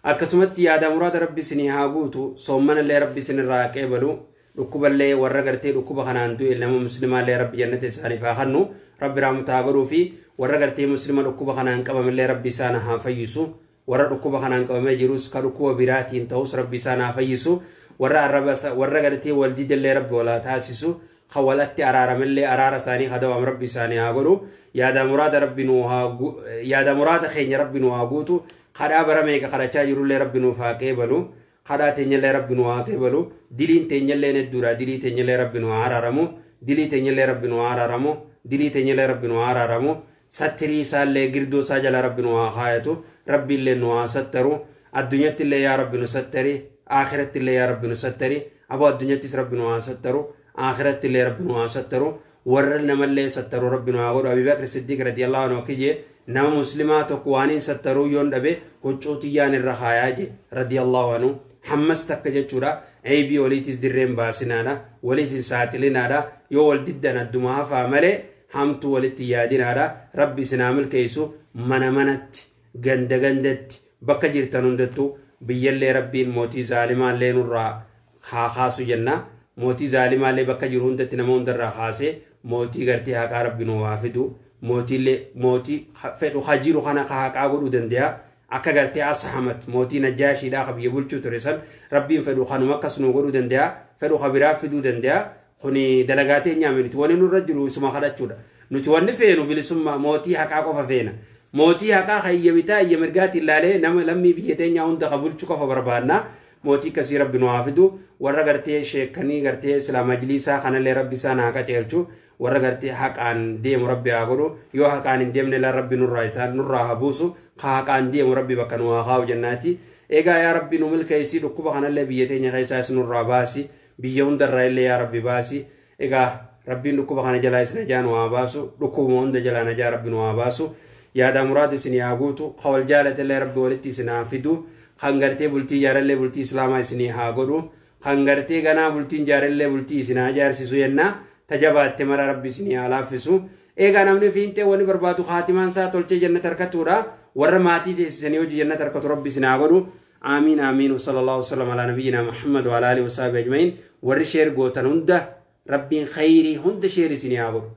Akkasumatti yaada muraada rabbi isinii haa guutu. Soommanallee rabbi isinirraa haa qeebalu. Dhukkuballee warra gartee dhukkuba kanaan du'e nama muslimaallee rabbi jannata isaaniif haa kennu. Rabbi rahmata haa godhuu fi warra gartee muslima dhukkuba kanaan qabamillee rabbi isaan haa fayyisu. Warra dhukkuba kanaan qabamee jirus ka dhukkuba biraatiin ta'us rabbi isaan haa fayyisu. Warra arraba warra gartee wal didallee rabbi walaa taasisu. Ka walatti araaramillee araara isaanii ka dawam rabbi isaanii haa godhu. Yaada muraada rabbi nu haa yaada muraada keenya rabbi nu haa guutu. Kadhaa bara meeqa kadhachaa jirullee rabbi nuuf haa qeebalu. Kadhaa teenyallee rabbi nu haa qeebalu. Diliin teenyallee hedduudha. Dilii teenyallee rabbi nu haa araaramu. Dilii teenyallee rabbi nu haa araaramu. Dilii teenyallee rabbi nu haa araaramu. Sattirii isaallee girdoo isaa jala rabbi nu haa kaayatu. Rabbi illee nu haa sattaru. Addunyatti illee yaa rabbi nu sattari. Akhiratti illee yaa rabbi nu sattari. Aboo addunyattis rabbi nu haa sattaru. Akhiratti illee rabbi nu haa sattaru. Warra namallee sattaru rabbi nu haa godhu. Abii Bakr Siddiq radiyallahu anhu akka jee nama muslimaa tokko waan hin sattaruu yoon dhabe huccuu tiyyaan irra kaayaa jee radiyallahu anhu. Hammas takka jechuudha. Aybii waliitis dirreen baasinaadha. Waliis hin saaxilinaadha. Yoo wal diddan adduma hafaa malee hamtuu walitti yaadinaadha. Rabbi isin haa milkeessu. Mana manatti ganda gandatti bakka jirtan hundattuu biyyallee rabbiin mootii zaalimaallee nurraa haa kaasu jenna. Mootii zaalimaallee bakka jiru hundatti nama hundarraa kaasee mootii gartee haqaa rabbi nu haa fidu. Mootiillee mootii fedhu haa jiru kana ka haqaa godhuu danda'a. Akka gartee Ashamat mootii Najaashiidhaa ka biyya bulchuu ture san rabbiin fedhu kanuma akkas nu godhuu danda'a. Fedhu ka biraa fiduu danda'a. Kuni dalagaa teenyaa miti. Wanni nurra jiru isuma kadhachuudha. Nuti wanni feenu bilisummaa mootii haqaa qofa feena. Mootii haqaa ka iyya bitaa iyya mirgaatiin ilaalee nama lammii biyya teenyaa hunda ka bulchu qofa barbaanna. Mootii akkasii rabbi nu haa fidu. Warra gartee sheekanii gartee islaam majliisaa kanallee rabbi isaan haa qajeelchu. Warra gartee haqaan deemu rabbi haa godhu. Yoo haqaan hin deemne illee rabbi nurraa isaan nurraa haa buusu. Ka haqaan deemu rabbi bakka nu haa kaa'u jennaati. Egaa yaa rabbi nu milkeessii dhukkuba kanallee biyya teenya keessaa is nurraa baasi. Biyya hundarraa illee yaa rabbi baasi. Egaa rabbiin dhukkuba kana jalaa is najaa nu haa baasu. Dhukkubuma hunda jalaa najaa rabbi nu haa baasu. Yaada muraada isin haa guutu. Ka wal jaalatellee rabbi walitti isin haa fidu. Kan gartee bultii jaarallee bultii islaamaa isinii haa godhu. Kan gartee ganaa bultiin jaarallee bultii isin haa jaarsisu jenna. Tajabaatte mara rabbi isinii haa laaffisu. Egaa namni fiintee wanni barbaadu haatimaan isaa tolchee jannata harkatuudha. Warra maatii teessisanii hojii jannata harkatu rabbi isin haa godhu. Aamiin aamiin. Wa sallallahu wasallam ala nabiyyina Muhammad wa ala alihi wa sahbihi ajma'iin. Warri sheer gootan hunda rabbiin khayrii hunda sheer isinii haa godhu.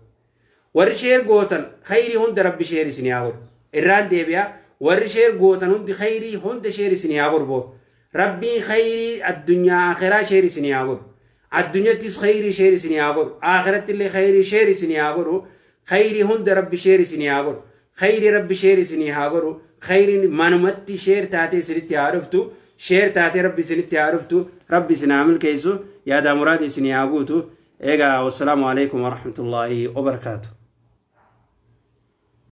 Warri sheer gootan khayrii hunda rabbi sheer isinii haa godhu. Irraan deebi'a. Warri sheer gootan hundi khayrii hunda sheer isinii haa godhu. Rabbiin khayrii addunyaa akhiraa sheer isinii haa godhu. Addunyattis khayrii sheer isinii haa godhu. Akhiratti illee khayrii sheer isinii haa godhu. Khayrii hunda rabbi sheer isinii haa godhu. Khayrii rabbi sheer isinii haa godhu. Khayriin manumatti sheer taatee isinitti haa dhuftu. Share taatee rabbi isinitti haa dhuftu, rabbi isin haa milkeessu, yaadaa muraada isinii haa guutu. Eegaa, wassalaamu alaikum warahmatullaahi wabarakaatu.